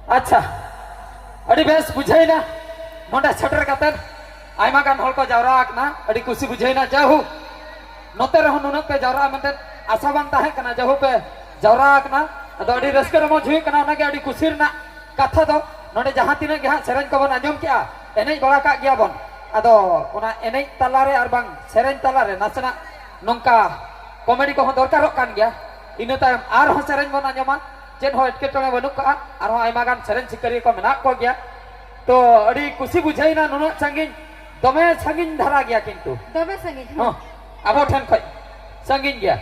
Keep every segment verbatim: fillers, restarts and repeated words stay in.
ᱟᱪᱪᱷᱟ, ᱟᱹᱰᱤ ᱵᱮᱥ ᱵᱩᱡᱷᱟᱹᱣᱮᱱᱟ᱾ ᱱᱚᱰᱮ ᱥᱮᱴᱮᱨ ᱠᱟᱛᱮᱫ ᱟᱭᱢᱟ ᱜᱟᱱ ᱦᱚᱲ ᱠᱚ ᱡᱟᱣᱨᱟ ᱟᱠᱟᱱᱟ, ᱟᱹᱰᱤ ᱠᱩᱥᱤ ᱵᱩᱡᱷᱟᱹᱣᱮᱱᱟ᱾ ᱡᱟᱭᱦᱳᱠ, ᱱᱚᱛᱮ ᱨᱮᱦᱚᱸ ᱱᱩᱱᱟᱹᱜ ᱯᱮ ᱡᱟᱣᱨᱟᱜᱼᱟ ᱢᱮᱱᱛᱮ ᱟᱥᱟ ᱵᱟᱝ ᱛᱟᱦᱮᱸ ᱠᱟᱱᱟ᱾ ᱡᱟᱭᱦᱳᱠ, ᱯᱮ ᱡᱟᱣᱨᱟ ᱟᱠᱟᱱᱟ, ᱟᱫᱚ ᱟᱹᱰᱤ ᱨᱟᱹᱥᱠᱟᱹ ᱨᱚᱢᱚᱡᱽ ᱦᱩᱭᱩᱜ ᱠᱟᱱᱟ᱾ ᱚᱱᱟᱜᱮ ᱟᱹᱰᱤ ᱠᱩᱥᱤ ᱨᱮᱱᱟᱜ ᱠᱟᱛᱷᱟ ᱫᱚ᱾ ᱱᱚᱰᱮ ᱡᱟᱦᱟᱸ ᱛᱤᱱᱟᱹᱜ ᱜᱮ ᱦᱟᱸᱜ ᱥᱮᱨᱮᱧ ᱠᱚᱵᱚᱱ ᱟᱸᱡᱚᱢ ᱠᱮᱜᱼᱟ, ᱮᱱᱮᱡ ᱵᱟᱲᱟ ᱠᱟᱜ ᱜᱮᱭᱟ ᱵᱚᱱ, ᱟᱫᱚ ᱚᱱᱟ ᱮᱱᱮᱡ ᱛᱟᱞᱟᱨᱮ ᱟᱨ ᱵᱟᱝ ᱥᱮᱨᱮᱧ ᱛᱟᱞᱟᱨᱮ ᱱᱟᱥᱮᱱᱟᱜ ᱱᱚᱝᱠᱟ ᱠᱚᱢᱮᱰᱤ ᱠᱚᱦᱚᱸ ᱫᱚᱨᱠᱟᱨᱚᱜ ᱠᱟᱱ ᱜᱮᱭᱟ᱾ ᱤᱱᱟᱹ ᱛᱟᱭᱚᱢ ᱟᱨᱦᱚᱸ ᱥᱮᱨᱮᱧ ᱵᱚᱱ ᱟᱸᱡᱚᱢᱟ, ᱪᱮᱫ ᱦᱚᱸ ᱮᱴᱠᱮᱴᱚᱬᱮ ᱵᱟᱹᱱᱩᱜ ᱠᱟᱜᱼᱟ᱾ ᱟᱨᱦᱚᱸ ᱟᱭᱢᱟ ᱜᱟᱱ ᱥᱮᱨᱮᱧ ᱥᱤᱠᱟᱹᱨᱤᱭᱟᱹ ᱠᱚ ᱢᱮᱱᱟᱜ ᱠᱚ ᱜᱮᱭᱟ᱾ ᱛᱚ, ᱟᱹᱰᱤ ᱠᱩᱥᱤ ᱵᱩᱡᱷᱟᱹᱣᱮᱱᱟ᱾ ᱱᱩᱱᱟᱹᱜ ᱥᱟᱺᱜᱤᱧ, ᱫᱚᱢᱮ ᱥᱟᱺᱜᱤᱧ ᱫᱷᱟᱨᱟ ᱜᱮᱭᱟ ᱠᱤᱱᱛᱩ᱾ ᱫᱚᱢᱮ ᱥᱟᱺᱜᱤᱧ, ᱦᱮᱸ᱾ ᱦᱚᱸ, ᱟᱵᱚ ᱴᱷᱮᱱ ᱠᱷᱚᱡ ᱥᱟᱺᱜᱤᱧ ᱜᱮᱭᱟ᱾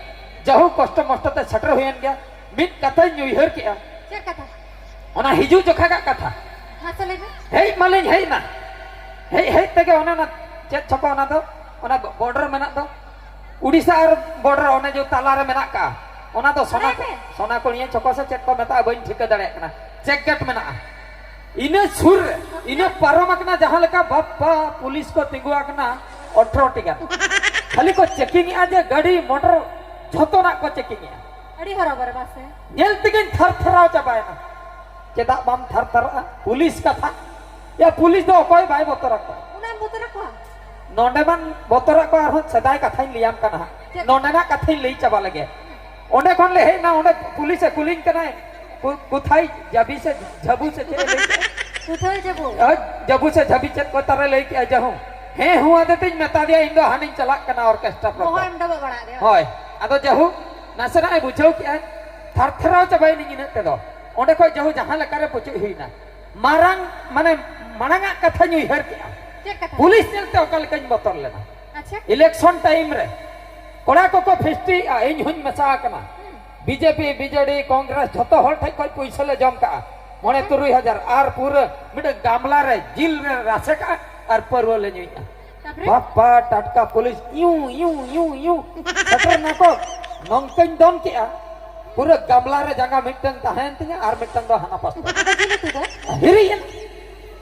ᱡᱟᱦᱳᱠ, ᱠᱚᱥᱴᱚ ᱢᱚᱥᱴᱚ ᱛᱮ ᱥᱮᱴᱮᱨ ᱦᱩᱭᱮᱱ ᱜᱮᱭᱟ᱾ ᱢᱤᱫ ᱠᱟᱛᱷᱟᱧ ᱩᱭᱦᱟᱹᱨ ᱠᱮᱜᱼᱟ᱾ ᱪᱮᱫ ᱠᱟᱛᱷᱟ? ᱚᱱᱟ ᱦᱤᱡᱩᱜ ᱡᱚᱠᱷᱟ ᱜᱟᱜ ᱠᱟᱛᱷᱟ᱾ ᱢᱟᱥᱮ ᱞᱟᱹᱭ ᱢᱮ᱾ ᱦᱮᱡ ᱢᱟᱞᱤᱧ ᱦᱮᱡ ᱮᱱᱟ, ᱦᱮᱡ ᱦᱮᱡ ᱛᱮᱜᱮ ᱚᱱᱮ ᱚᱱᱟ ᱪᱮᱫ ᱪᱷᱚᱠᱚ ᱚᱱᱟ ᱫᱚ, ᱚᱱᱟ ᱵᱚᱨᱰᱟᱨ ᱢᱮᱱᱟᱜ ᱫᱚ, ᱩᱲᱤᱥᱥᱟ ᱟᱨ ᱵᱚᱨᱰᱟᱨ, ᱚᱱᱮ ᱡᱮ ᱛᱟᱞᱟᱨᱮ ᱢᱮᱱᱟᱜ ᱠᱟᱜᱼᱟ, ᱚᱱᱟ ᱫᱚ ᱥᱚᱱᱟ ᱵᱟᱲᱟᱭ ᱠᱚ-, ᱯᱮ? ᱥᱚᱱᱟ ᱠᱚᱲᱤᱭᱟᱹ ᱪᱷᱚᱠᱚ ᱥᱮ ᱪᱮᱫ ᱠᱚ ᱢᱮᱛᱟᱜᱼᱟ, ᱵᱟᱹᱧ ᱴᱷᱤᱠᱟᱹ ᱫᱟᱲᱮᱭᱟᱜ ᱠᱟᱱᱟ᱾ ᱪᱮᱠ ᱜᱮᱴ ᱢᱮᱱᱟᱜᱼᱟ᱾ ᱤᱱᱟᱹ ᱥᱩᱨ ᱨᱮ, ᱤᱱᱟᱹ ᱯᱟᱨᱚᱢ ᱟᱠᱟᱱᱟ ᱡᱟᱦᱟᱸ ᱞᱮᱠᱟ, ᱵᱟᱯᱯᱟ, ᱯᱩᱞᱤᱥ ᱠᱚ ᱛᱤᱸᱜᱩ ᱟᱠᱟᱱᱟ ᱟᱴᱷᱨᱚ ᱴᱤ ᱜᱟᱱ᱾ ᱠᱷᱟᱹᱞᱤ ᱠᱚ ᱪᱮᱠᱤᱝ ᱮᱜᱼᱟ ᱡᱮ ᱜᱟᱹᱰᱤ ᱢᱚᱴᱚᱨ ᱡᱷᱚᱛᱚᱱᱟᱜ ᱠᱚ ᱪᱮᱠᱤᱝ ᱮᱜᱼᱟ᱾ ᱟᱹᱰᱤ ᱦᱚᱨᱚᱵᱚᱨᱚ ᱵᱟᱥᱮ᱾ ᱧᱮᱞ ᱛᱮᱜᱮᱧ ᱛᱷᱟᱨ ᱛᱷᱟᱨᱟᱣ ᱪᱟᱵᱟᱭᱮᱱᱟ᱾ ᱪᱮᱫᱟᱜ ᱵᱟᱢ ᱛᱷᱟᱨ ᱛᱷᱟᱨᱟᱜᱼᱟ? ᱯᱩᱞᱤᱥ ᱠᱟᱛᱷᱟ᱾ ᱭᱟ, ᱯᱩᱞᱤᱥ ᱫᱚ ᱚᱠᱚᱭ ᱵᱟᱭ ᱵᱚᱛᱚᱨ ᱟᱠᱚᱣᱟ? ᱚᱱᱟᱢ ᱵᱚᱛᱚᱨ ᱟᱠᱚᱣᱟ? ᱱᱚᱰᱮ ᱢᱟᱱ ᱵᱚᱛᱚᱨ ᱟᱠᱚᱣᱟ, ᱟᱨᱦᱚᱸ ᱥᱮᱫᱟᱭ ᱠᱟᱛᱷᱟᱧ ᱞᱟᱹᱭᱟᱢ ᱠᱟᱱᱟ ᱦᱟᱸᱜ᱾ ᱪᱮᱫ? ᱱᱚᱰᱮᱱᱟᱜ ᱠᱟᱛᱷᱟᱧ ᱞᱟᱹᱭ ᱪᱟᱵᱟ ᱞᱮᱜᱮ᱾ ᱚᱸᱰᱮ ᱠᱷᱚᱱ ᱞᱮ ᱦᱮᱡ ᱮᱱᱟ, ᱚᱸᱰᱮ ᱯᱩᱞᱤᱥ ᱮ ᱠᱩᱞᱤᱧ ᱠᱟᱱᱟᱭ, "ᱠᱩ-, ᱠᱩᱛᱷᱟᱭ ᱡᱟᱵᱤ ᱥᱮ ᱡᱷᱟᱵᱩ ᱥᱮ ᱪᱮᱫ ᱮ ᱞᱟᱹᱭ ᱠᱮᱫᱟ?" ᱠᱩᱛᱷᱟᱭ ᱡᱟᱵᱩ? ᱦᱳᱭ, ᱡᱟᱵᱩ ᱥᱮ ᱡᱷᱟᱵᱤ ᱪᱮᱫ ᱠᱚ ᱛᱟᱨᱮ ᱞᱟᱹᱭ ᱠᱮᱜᱼᱟ, ᱡᱟᱦᱩ᱾ ᱦᱮᱸ, ᱦᱩ ᱟᱫᱮ ᱛᱤᱧ ᱢᱮᱛᱟ ᱫᱮᱭᱟ, "ᱤᱧ ᱫᱚ ᱦᱟᱱᱤᱧ ᱪᱟᱞᱟᱜ ᱠᱟᱱᱟ ᱚᱨᱠᱮᱥᱴᱨᱟ ᱯᱨᱳᱜᱨᱟᱢ᱾" ᱵᱚᱦᱚᱜ ᱮᱢ ᱰᱚᱵᱚᱜ ᱵᱟᱲᱟ ᱟᱫᱮᱭᱟ? ᱦᱳᱭ, ᱟᱫᱚ ᱡᱟᱦᱩ ᱱᱟᱥᱮᱱᱟᱜ ᱮ ᱵᱩᱡᱷᱟᱹᱣ ᱠᱮᱜᱼᱟ, ᱛᱷᱟᱨ ᱛᱷᱟᱨᱟᱣ ᱪᱟᱵᱟᱭᱮᱱᱟᱹᱧ ᱤᱱᱟᱹᱜ ᱛᱮᱫᱚ᱾ ᱚᱸᱰᱮ ᱠᱷᱚᱡ ᱡᱟᱦᱩ ᱡᱟᱦᱟᱸ ᱞᱮᱠᱟᱨᱮ ᱯᱩᱪᱩᱡ ᱦᱩᱭᱱᱟ᱾ ᱢᱟᱨᱟᱝ, ᱢᱟᱱᱮ, ᱢᱟᱲᱟᱝᱟᱜ ᱠᱟᱛᱷᱟᱧ ᱩᱭᱦᱟᱹᱨ ᱠᱮᱜᱼᱟ᱾ ᱪᱮᱫ ᱠᱟᱛᱷᱟ? ᱯᱩᱞᱤᱥ ᱧᱮᱞᱛᱮ ᱚᱠᱟ ᱞᱮᱠᱟᱧ ᱵᱚᱛᱚᱨ ᱞᱮᱱᱟ᱾ ᱟᱪᱪᱷᱟ᱾ ᱤᱞᱮᱠᱥᱚᱱ ᱴᱟᱭᱤᱢ ᱨᱮ ᱠᱚᱲᱟ ᱠᱚᱠᱚ ᱯᱷᱮᱥᱴᱤᱭᱮᱜᱼᱟ, ᱤᱧ ᱦᱚᱸᱧ ᱢᱮᱥᱟ ᱟᱠᱟᱱᱟ᱾ ᱦᱩᱸ᱾ ᱵᱤᱡᱮᱯᱤ, ᱵᱤᱡᱮᱰᱤ, ᱠᱚᱝᱜᱨᱮᱥ, ᱡᱷᱚᱛᱚ ᱦᱚᱲ ᱴᱷᱮᱡ ᱠᱷᱚᱡ ᱯᱩᱭᱥᱟᱹ ᱞᱮ ᱡᱚᱢ ᱠᱟᱜᱼᱟ᱾ ᱢᱚᱬᱮ ᱛᱩᱨᱩᱭ ᱦᱟᱡᱟᱨ, ᱟᱨ ᱯᱩᱨᱟᱹ ᱢᱤᱫᱴᱮᱱ ᱜᱟᱢᱞᱟ ᱨᱮ ᱡᱤᱞ ᱨᱮ ᱨᱟᱥᱮ ᱠᱟᱜᱼᱟ ᱟᱨ ᱯᱟᱹᱨᱣᱟᱹ ᱞᱮ ᱧᱩᱭᱮᱜᱼᱟ᱾ ᱛᱟᱯᱚᱨᱮ? ᱵᱟᱯᱟ ᱴᱟᱴᱠᱟ police U, U, U, U. ᱥᱮᱴᱮᱨ ᱱᱟᱠᱚ᱾ ᱱᱚᱝᱠᱟᱧ ᱫᱚᱱ ᱠᱮᱜᱼᱟ, ᱯᱩᱨᱟᱹ ᱜᱟᱢᱞᱟ ᱨᱮ ᱡᱟᱸᱜᱟ ᱢᱤᱫᱴᱟᱝ ᱛᱟᱦᱮᱸᱭᱮᱱ ᱛᱤᱧᱟ ᱟᱨ ᱢᱤᱫᱴᱟᱝ ᱫᱚ ᱦᱟᱱᱟ ᱯᱟᱥᱴᱟ᱾ ᱟᱫᱚ ᱪᱤᱞᱤ ᱛᱮᱫᱚ? ᱦᱤᱨᱤᱡ ᱮᱱᱟ᱾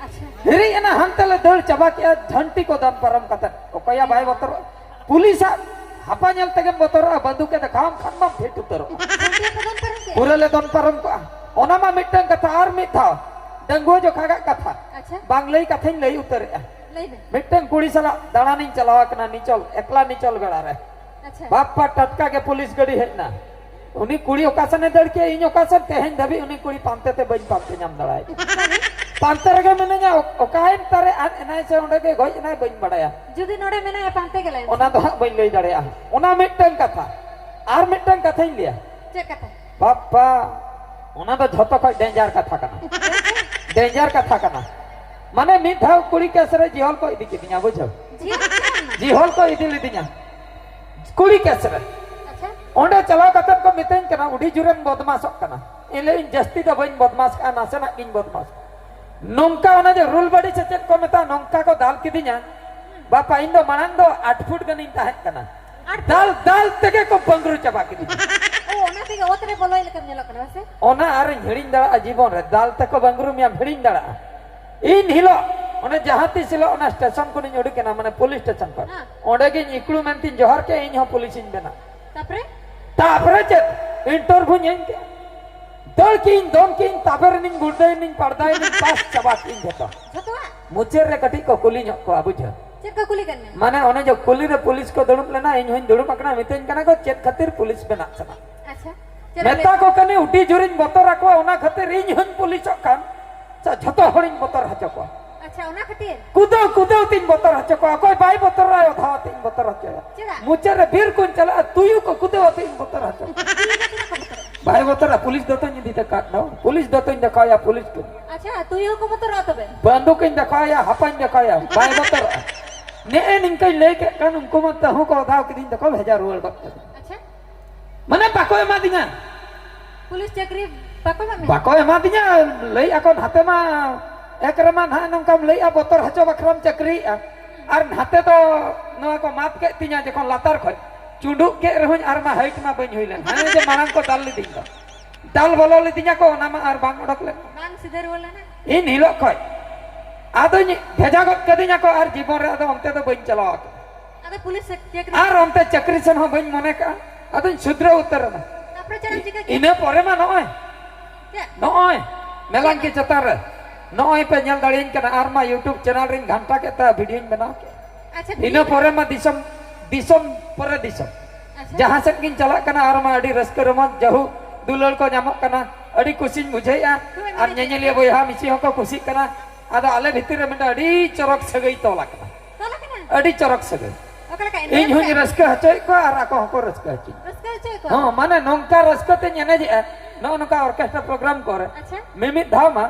ᱟᱪᱪᱷᱟ᱾ ᱦᱤᱨᱤᱡ ᱮᱱᱟ, ᱦᱟᱱᱛᱮ ᱞᱮ ᱫᱟᱹᱲ ᱪᱟᱵᱟ ᱠᱮᱜᱼᱟ, ᱡᱷᱟᱹᱱᱴᱤ ᱠᱚ ᱫᱚᱱ ᱯᱟᱨᱚᱢ ᱠᱟᱛᱮ᱾ ᱚᱠᱚᱭᱟᱜ ᱵᱟᱭ ᱵᱚᱛᱚᱨᱚᱜᱼᱟ? ᱯᱩᱞᱤᱥᱟᱜ ᱦᱟᱯᱟ ᱧᱮᱞ ᱛᱮᱜᱮᱢ ᱵᱚᱛᱚᱨᱚᱜᱼᱟ, ᱵᱟᱹᱱᱫᱩᱠ ᱮ ᱫᱮᱠᱷᱟᱣᱟᱢ ᱠᱷᱟᱱ ᱢᱟᱢ ᱯᱷᱤᱴ ᱩᱛᱟᱹᱨᱚᱜᱼᱟ᱾ ᱡᱷᱟᱹᱱᱴᱤ ᱯᱮ ᱫᱚᱱ ᱯᱟᱨᱚᱢ ᱠᱮᱜᱼᱟ? ᱯᱩᱨᱟᱹ ᱞᱮ ᱫᱚᱱ ᱯᱟᱨᱚᱢ ᱠᱚᱜᱼᱟ᱾ ᱚᱱᱟ ᱢᱟ ᱢᱤᱫᱴᱟᱝ ᱠᱟᱛᱷᱟ, ᱟᱨ ᱢᱤᱫ ᱫᱷᱟᱣ ᱰᱟᱺᱜᱩᱣᱟᱹ ᱡᱚᱠᱷᱟᱜᱟᱜ ᱠᱟᱛᱷᱟ᱾ ᱟᱪᱪᱷᱟ᱾ ᱵᱟᱝ ᱞᱟᱹᱭ ᱠᱟᱛᱷᱟᱧ ᱞᱟᱹᱭ ᱩᱛᱟᱹᱨᱮᱜᱼᱟ᱾ ᱞᱟᱹᱭ ᱢᱮ᱾ ᱢᱤᱫᱴᱟᱝ ᱠᱩᱲᱤ ᱥᱟᱞᱟᱜ ᱫᱟᱬᱟᱱᱤᱧ ᱪᱟᱞᱟᱣ ᱟᱠᱟᱱᱟ ᱱᱤᱪᱚᱞ, ᱮᱠᱞᱟ ᱱᱤᱪᱚᱞ ᱵᱮᱲᱟ ᱨᱮ᱾ ᱟᱪᱪᱷᱟ᱾ ᱵᱟᱯᱯᱟ, ᱴᱟᱴᱠᱟ ᱜᱮ ᱯᱩᱞᱤᱥ ᱜᱟᱹᱰᱤ ᱦᱮᱡ ᱮᱱᱟ᱾ ᱩᱱᱤ ᱠᱩᱲᱤ ᱚᱠᱟ ᱥᱮᱱᱮ ᱫᱟᱹᱲ ᱠᱮᱫ, ᱤᱧ ᱚᱠᱟ ᱥᱮᱱ, ᱛᱮᱦᱮᱧ ᱫᱷᱟᱹᱵᱤᱡ ᱩᱱᱤ ᱠᱩᱲᱤ ᱯᱟᱱᱛᱮ ᱛᱮ ᱵᱟᱹᱧ ᱯᱟᱱᱛᱮ ᱧᱟᱢ ᱫᱟᱲᱮᱭᱟᱭ ᱠᱟᱱᱟ᱾ ᱯᱟᱱᱛᱮ ᱨᱮᱜᱮ ᱢᱮᱱᱟᱹᱧᱟ, ᱚ-, ᱚᱠᱟᱭᱮᱱ ᱛᱟᱨᱮ ᱟᱫ ᱮᱱᱟᱭ ᱥᱮ ᱚᱸᱰᱮ ᱜᱮ ᱜᱚᱡ ᱮᱱᱟᱭ, ᱵᱟᱹᱧ ᱵᱟᱲᱟᱭᱟ᱾ ᱡᱩᱫᱤ ᱱᱚᱰᱮ ᱢᱮᱱᱟᱭᱟ, ᱯᱟᱱᱛᱮ ᱜᱮ ᱞᱟᱭ ᱢᱮ᱾ ᱚᱱᱟ ᱫᱚ ᱦᱟᱸᱜ ᱵᱟᱹᱧ ᱞᱟᱹᱭ ᱫᱟᱲᱮᱭᱟᱜᱼᱟ᱾ ᱚᱱᱟ ᱢᱤᱫᱴᱟᱝ ᱠᱟᱛᱷᱟ᱾ ᱟᱨ ᱢᱤᱫᱴᱟᱝ ᱠᱟᱛᱷᱟᱧ ᱞᱟᱹᱭᱟ᱾ ᱪᱮᱫ ᱠᱟᱛᱷᱟ? ᱵᱟᱯᱯᱟ, ᱚᱱᱟ ᱫᱚ ᱡᱷᱚᱛᱚ ᱠᱷᱚᱡ ᱰᱮᱧᱡᱟᱨ ᱠᱟᱛᱷᱟ ᱠᱟᱱᱟ᱾ ᱰᱮᱧᱡᱟᱨ ᱠᱟᱛᱷᱟ ᱠᱟᱱᱟ᱾ ᱢᱟᱱᱮ, ᱢᱤᱫ ᱫᱷᱟᱣ ᱠᱩᱲᱤ ᱠᱮᱥ ᱨᱮ ᱡᱤᱦᱚᱞ ᱠᱚ ᱤᱫᱤ ᱠᱤᱫᱤᱧᱟ, ᱵᱩᱡᱷᱟᱹᱣ? ᱡᱤᱦᱚᱞ ᱪᱮᱫ ᱮᱢ ᱢᱮᱱᱟ? ᱡᱤᱦᱚᱞ ᱠᱚ ᱤᱫᱤ ᱞᱤᱫᱤᱧᱟ ᱠᱩᱲᱤ ᱠᱮᱥ ᱨᱮ᱾ ᱟᱪᱪᱷᱟ᱾ ᱚᱸᱰᱮ ᱪᱟᱞᱟᱣ ᱠᱟᱛᱮ ᱠᱚ ᱢᱤᱛᱟᱹᱧ ᱠᱟᱱᱟ, "ᱟᱹᱰᱤ ᱡᱳᱨᱮᱢ ᱵᱚᱫᱢᱟᱥᱚᱜ ᱠᱟᱱᱟ᱾" ᱤᱧ ᱞᱟᱹᱭᱟᱹᱧ, "ᱡᱟᱹᱥᱛᱤ ᱫᱚ ᱵᱟᱹᱧ ᱵᱚᱫᱢᱟᱥ ᱠᱟᱜᱼᱟ, ᱱᱟᱥᱮᱱᱟᱜ ᱜᱤᱧ ᱵᱚᱫᱢᱟᱥ ᱠᱟᱜᱼᱟ᱾" ᱱᱚᱝᱠᱟ ᱚᱱᱟ ᱡᱮ ᱨᱩᱞ ᱵᱟᱹᱲᱤ ᱥᱮ ᱪᱮᱫ ᱠᱚ ᱢᱮᱛᱟᱜᱼᱟ, ᱱᱚᱝᱠᱟ ᱠᱚ ᱫᱟᱞ ᱠᱤᱫᱤᱧᱟ᱾ ᱵᱟᱯᱟ, ᱤᱧ ᱫᱚ ᱢᱟᱲᱟᱝ ᱫᱚ ᱟᱴ ᱯᱷᱩᱴ ᱜᱟᱱᱤᱧ ᱛᱟᱦᱮᱸ ᱠᱟᱱᱟ᱾ ᱟᱴ ᱯᱷᱩᱴ? ᱫᱟᱞ ᱫᱟᱞ ᱛᱮᱜᱮ ᱠᱚ ᱵᱟᱝᱨᱩ ᱪᱟᱵᱟ ᱠᱤᱫᱤᱧᱟ᱾ ᱚ, ᱚᱱᱟ ᱛᱮᱜᱮ ᱚᱛ ᱨᱮ ᱵᱚᱞᱚᱭ ᱞᱮᱠᱟᱢ ᱧᱮᱞᱚᱜ ᱠᱟᱱᱟ, ᱵᱟᱥᱮ? ᱚᱱᱟ ᱟᱨᱤᱧ ᱦᱤᱲᱤᱧ ᱫᱟᱲᱮᱭᱟᱜᱼᱟ ᱡᱤᱵᱚᱱ ᱨᱮ? ᱫᱟᱞ ᱛᱮᱠᱚ ᱵᱟᱝᱨᱩ ᱢᱮᱭᱟᱢ, ᱦᱤᱲᱤᱧ ᱫᱟᱲᱮᱭᱟᱜᱼᱟ? ᱤᱧ ᱦᱤᱞᱳᱜ ᱚᱱᱮ ᱡᱟᱦᱟᱸ ᱛᱤᱥ ᱦᱤᱞᱳᱜ ᱚᱱᱟ ᱥᱴᱮᱥᱚᱱ ᱠᱷᱚᱱᱤᱧ ᱩᱰᱩᱠ ᱮᱱᱟ, ᱢᱟᱱᱮ ᱯᱩᱞᱤᱥ ᱥᱴᱮᱥᱚᱱ ᱠᱷᱚᱱ, ᱦᱮᱸ᱾ ᱚᱸᱰᱮ ᱜᱤᱧ ᱤᱠᱲᱩ ᱢᱮᱱᱛᱤᱧ ᱡᱚᱦᱟᱨ ᱠᱮᱫ, ᱤᱧ ᱦᱚᱸ ᱯᱩᱞᱤᱥᱤᱧ ᱵᱮᱱᱟᱜ᱾ ᱛᱟᱯᱚᱨᱮ? ᱛᱟᱯᱚᱨᱮ ᱪᱮᱫ? ᱤᱱᱴᱟᱨᱵᱷᱤᱭᱩᱧ ᱮᱢ ᱠᱮᱫ᱾ ᱫᱟᱹᱲ ᱠᱮᱫ ᱤᱧ, ᱫᱚᱱ ᱠᱮᱫ ᱤᱧ, ᱛᱟᱵᱮᱨ ᱮᱱᱤᱧ, ᱜᱩᱲᱫᱟᱹᱭ ᱮᱱᱤᱧ, ᱯᱟᱲᱫᱟᱭ ᱮᱱᱤᱧ, ᱯᱟᱥ ᱪᱟᱵᱟ ᱠᱮᱫ ᱤᱧ ᱡᱷᱚᱛᱚ᱾ ᱡᱷᱚᱛᱚᱣᱟᱜ? ᱢᱩᱪᱟᱹᱫ ᱨᱮ ᱠᱟᱹᱴᱤᱡ ᱠᱚ ᱠᱩᱞᱤ ᱧᱚᱜ ᱠᱚᱣᱟ, ᱵᱩᱡᱷᱟᱹᱣ᱾ ᱪᱮᱫ ᱠᱚ ᱠᱩᱞᱤ ᱠᱮᱫ ᱢᱮᱭᱟ? ᱢᱟᱱᱮ ᱚᱱᱮ ᱡᱮ ᱠᱩᱞᱦᱤ ᱨᱮ ᱯᱩᱞᱤᱥ ᱠᱚ ᱫᱩᱲᱩᱵ ᱞᱮᱱᱟ, ᱤᱧ ᱦᱚᱸᱧ ᱫᱩᱲᱩᱵ ᱟᱠᱟᱱᱟ, ᱢᱤᱛᱟᱹᱧ ᱠᱟᱱᱟ ᱠᱚ, "ᱪᱮᱫ ᱠᱷᱟᱹᱛᱤᱨ ᱯᱩᱞᱤᱥ ᱵᱮᱱᱟᱜ ᱥᱟᱱᱟ?" ᱟᱪᱪᱷᱟ᱾ ᱪᱮᱫ ᱮᱢ ᱢᱮᱛᱟ ᱞᱟᱹᱭ? ᱠᱚ ᱠᱟᱹᱱᱟᱹᱧ, ᱟᱹᱰᱤ ᱡᱳᱨᱤᱧ ᱵᱚᱛᱚᱨ ᱟᱠᱚᱣᱟ, ᱚᱱᱟ ᱠᱷᱟᱹᱛᱤᱨ ᱤᱧ ᱦᱚᱸᱧ ᱯᱩᱞᱤᱥᱚᱜ ᱠᱟᱱ᱾ ᱥᱮ ᱡᱷᱚᱛᱚ ᱦᱚᱲᱤᱧ ᱵᱚᱛᱚᱨ ᱦᱚᱪᱚ ᱠᱚᱣᱟ᱾ ᱟᱪᱪᱷᱟ, ᱚᱱᱟ ᱠᱷᱟᱹᱛᱤᱨ? ᱠᱩᱫᱟᱹᱣ ᱠᱩᱫᱟᱹᱣ ᱛᱤᱧ ᱵᱚᱛᱚᱨ ᱦᱚᱪᱚ ᱠᱚᱣᱟ, ᱚᱠᱚᱭ ᱵᱟᱭ ᱵᱚᱛᱚᱨᱚᱜᱼᱟ, ᱚᱫᱷᱟᱣ ᱟᱛᱮᱧ ᱵᱚᱛᱚᱨ ᱦᱚᱪᱚᱭᱟ᱾ ᱪᱮᱫᱟᱜ? ᱢᱩᱪᱟᱹᱫ ᱨᱮ ᱵᱤᱨ ᱠᱚᱧ ᱪᱟᱞᱟᱜᱼᱟ, ᱛᱩᱭᱩ ᱠᱚ ᱠᱩᱫᱟᱹᱣ ᱟᱛᱮᱧ ᱵᱚᱛᱚᱨ ᱦᱚᱪᱚ ᱠᱚᱣᱟ᱾ ᱛᱩᱭᱩ ᱫᱚ ᱪᱮᱫᱟᱜ ᱠᱚ ᱵᱚᱛᱚᱨᱚᱜᱼᱟ? ᱵᱟᱭ ᱵᱚᱛᱚᱨᱟ, ᱯᱩᱞᱤᱥ ᱫᱚᱛᱚᱧ ᱤᱫᱤ ᱛᱟᱠᱟᱫ ᱫᱚ, ᱯᱩᱞᱤᱥ ᱫᱚᱛᱚᱧ ᱫᱮᱠᱷᱟᱣᱟᱭᱟ ᱯᱩᱞᱤᱥ ᱠᱚ᱾ ᱟᱪᱪᱷᱟ, ᱛᱩᱭᱩ ᱦᱚᱸᱠᱚ ᱵᱚᱛᱚᱨᱚᱜᱼᱟ ᱛᱚᱵᱮ? ᱵᱟᱱᱫᱩᱠᱤᱧ ᱫᱮᱠᱷᱟᱣᱟᱭᱟ, ᱦᱟᱯᱟᱧ ᱫᱮᱠᱷᱟᱣᱟᱭᱟ, ᱵᱟᱭ ᱵᱚᱛᱚᱨᱚᱜᱼᱟ᱾ ᱱᱮᱜᱼᱮ ᱱᱤᱝᱠᱟᱹᱧ ᱞᱟᱹᱭ ᱠᱮᱫ ᱠᱷᱟᱱ ᱩᱱᱠᱩ ᱢᱟ ᱛᱟᱹᱦᱩ ᱠᱚ ᱚᱫᱷᱟᱣ ᱠᱤᱫᱤᱧ ᱛᱮᱠᱚ ᱵᱷᱮᱡᱟ ᱨᱩᱣᱟᱹᱲ ᱜᱚᱫ ᱠᱟᱫᱤᱧ᱾ ᱟᱪᱪᱷᱟ᱾ ᱢᱟᱱᱮ ᱵᱟᱠᱚ ᱮᱢᱟᱫᱤᱧᱟ᱾ ᱯᱩᱞᱤᱥ ᱪᱟᱹᱠᱨᱤ ᱵᱟᱠᱚ ᱮᱢᱟᱜ ᱢᱮᱭᱟ? ᱵᱟᱠᱚ ᱮᱢᱟᱫᱤᱧᱟ, ᱞᱟᱹᱭ ᱟᱠᱚ ᱱᱟᱛᱮ ᱢᱟ ᱮᱠ ᱨᱮᱢᱟ ᱱᱟᱦᱟᱜ ᱱᱚᱝᱠᱟᱢ ᱞᱟᱹᱭᱮᱜᱼᱟ ᱵᱚᱛᱚᱨ ᱦᱚᱪᱚ ᱵᱟᱠᱷᱨᱟᱢ ᱪᱟᱹᱠᱨᱤᱭᱮᱜᱼᱟ, ᱟᱨ ᱱᱟᱛᱮ ᱫᱚ ᱱᱚᱣᱟ ᱠᱚ ᱢᱟᱯ ᱠᱮᱫ ᱛᱤᱧᱟ ᱡᱚᱠᱷᱚᱱ ᱞᱟᱛᱟᱨ ᱠᱷᱚᱡ ᱪᱩᱸᱰᱩᱜ ᱠᱮᱫ ᱨᱮᱦᱚᱸᱧ, ᱟᱨ ᱢᱟ ᱦᱟᱭᱤᱴ ᱢᱟ ᱵᱟᱹᱧ ᱦᱩᱭ ᱞᱮᱱ, ᱦᱟᱱᱮ ᱡᱮ ᱢᱟᱲᱟᱝ ᱠᱚ ᱫᱟᱞ ᱞᱤᱫᱤᱧ ᱫᱚ, ᱫᱟᱞ ᱵᱚᱞᱚ ᱞᱤᱫᱤᱧᱟ ᱠᱚ, ᱚᱱᱟ ᱢᱟ ᱟᱨ ᱵᱟᱝ ᱚᱰᱚᱠ ᱞᱮᱱ᱾ ᱵᱟᱝ ᱥᱤᱫᱷᱟᱹ ᱨᱩᱣᱟᱹᱲ ᱞᱮᱱᱟ? ᱤᱱ ᱦᱤᱞᱳᱜ ᱠᱷᱚᱡ ᱟᱫᱚᱧ ᱵᱷᱮᱡᱟ ᱜᱚᱫ ᱠᱟᱹᱫᱤᱧᱟ ᱠᱚ, ᱟᱨ ᱡᱤᱵᱚᱱ ᱨᱮ ᱟᱫᱚ ᱚᱱᱛᱮ ᱫᱚ ᱵᱟᱹᱧ ᱪᱟᱞᱟᱣ ᱟᱠᱟᱱᱟ᱾ ᱟᱫᱚ ᱯᱩᱞᱤᱥ ᱪᱟᱹᱠᱨᱤ? ᱟᱨ ᱚᱱᱛᱮ ᱪᱟᱹᱠᱨᱤ ᱥᱮᱱ ᱦᱚᱸ ᱵᱟᱹᱧ ᱢᱚᱱᱮ ᱠᱟᱜᱼᱟ, ᱟᱫᱚᱧ ᱥᱩᱫᱷᱨᱟᱹᱣ ᱩᱛᱟᱹᱨ ᱮᱱᱟ᱾ ᱛᱟᱯᱚᱨᱮ ᱪᱮᱫ ᱮᱢ ᱪᱤᱠᱟᱹ ᱠᱮᱫᱟ? ᱤᱱᱟᱹ ᱯᱚᱨᱮ ᱢᱟ ᱱᱚᱜᱼᱚᱭ ᱱᱚᱜᱼᱚᱭ ᱢᱮᱞᱟᱝᱠᱤ ᱪᱮᱛᱟᱱ ᱨᱮ ᱱᱚᱜᱼᱚᱭ ᱯᱮ ᱧᱮᱞ ᱫᱟᱲᱮᱭᱟᱹᱧ ᱠᱟᱱᱟ, ᱟᱨ ᱢᱟ YouTube ᱪᱮᱱᱮᱞ ᱨᱤᱧ ᱜᱷᱟᱱᱴᱟ ᱠᱮᱫ ᱛᱮ ᱵᱷᱤᱰᱤᱭᱳᱧ ᱵᱮᱱᱟᱣ ᱠᱮᱫ᱾ ᱟᱪᱪᱷᱟ, ᱤᱱᱟᱹ ᱵᱷᱤᱰᱤᱭᱳ᱾ ᱯᱚᱨᱮ ᱢᱟ ᱫᱤᱥᱚᱢ, ᱫᱤᱥᱚᱢ ᱯᱚᱨᱮ ᱫᱤᱥᱚᱢ᱾ ᱟᱪᱪᱷᱟ᱾ ᱡᱟᱦᱟᱸ ᱥᱮᱫ ᱜᱤᱧ ᱪᱟᱞᱟᱜ ᱠᱟᱱᱟ, ᱟᱨ ᱢᱟ ᱟᱹᱰᱤ ᱨᱟᱹᱥᱠᱟᱹ ᱨᱚᱢᱚᱡᱽ, ᱡᱟᱹᱦᱩ ᱫᱩᱞᱟᱹᱲ ᱠᱚ ᱧᱟᱢᱚᱜ ᱠᱟᱱᱟ, ᱟᱹᱰᱤ ᱠᱩᱥᱤᱧ ᱵᱩᱡᱷᱟᱹᱣᱮᱫᱼᱟ᱾ ᱦᱳᱭ, ᱟᱨ ᱢᱟᱱᱮ ᱧᱮᱧᱮᱞᱤᱭᱟᱹ ᱵᱚᱭᱦᱟ ᱢᱤᱥᱤ ᱦᱚᱸᱠᱚ ᱠᱩᱥᱤᱜ ᱠᱟᱱᱟ᱾ ᱟᱫᱚ ᱟᱞᱮ ᱵᱷᱤᱛᱤᱨ ᱨᱮ ᱢᱤᱫᱴᱟᱝ ᱟᱹᱰᱤ ᱪᱚᱨᱚᱠ ᱥᱟᱹᱜᱟᱹᱭ ᱛᱚᱞ ᱟᱠᱟᱱᱟ᱾ ᱛᱚᱞ ᱟᱠᱟᱱᱟ? ᱟᱹᱰᱤ ᱪᱚᱨᱚᱠ ᱥᱟᱹᱜᱟᱹᱭ᱾ ᱚᱠᱟ ᱞᱮᱠᱟ ᱮᱱᱮᱡ ᱤᱧ ᱦᱚᱸᱧ ᱥᱮ? ᱨᱟᱹᱥᱠᱟᱹ ᱦᱚᱪᱚᱭᱮᱫ ᱠᱚᱣᱟ ᱟᱨ ᱟᱠᱚ ᱦᱚᱸᱠᱚ ᱨᱟᱹᱥᱠᱟᱹ ᱦᱚᱪᱚᱧ᱾ ᱨᱟᱹᱥᱠᱟᱹ ᱦᱚᱪᱚᱭᱮᱫ ᱠᱚᱣᱟ? ᱦᱚᱸ, ᱢᱟᱱᱮ ᱱᱚᱝᱠᱟ ᱨᱟᱹᱥᱠᱟᱹ ᱛᱮᱧ ᱮᱱᱮᱡᱮᱜᱼᱟ, ᱱᱚᱜᱼᱚ ᱱᱚᱝᱠᱟ ᱚᱨᱠᱮᱥᱴᱨᱟ ᱯᱨᱳᱜᱨᱟᱢ ᱠᱚᱨᱮ ᱟᱪᱪᱷᱟ᱾ ᱢᱤᱢᱤᱫ ᱫᱷᱟᱣ ᱢᱟ,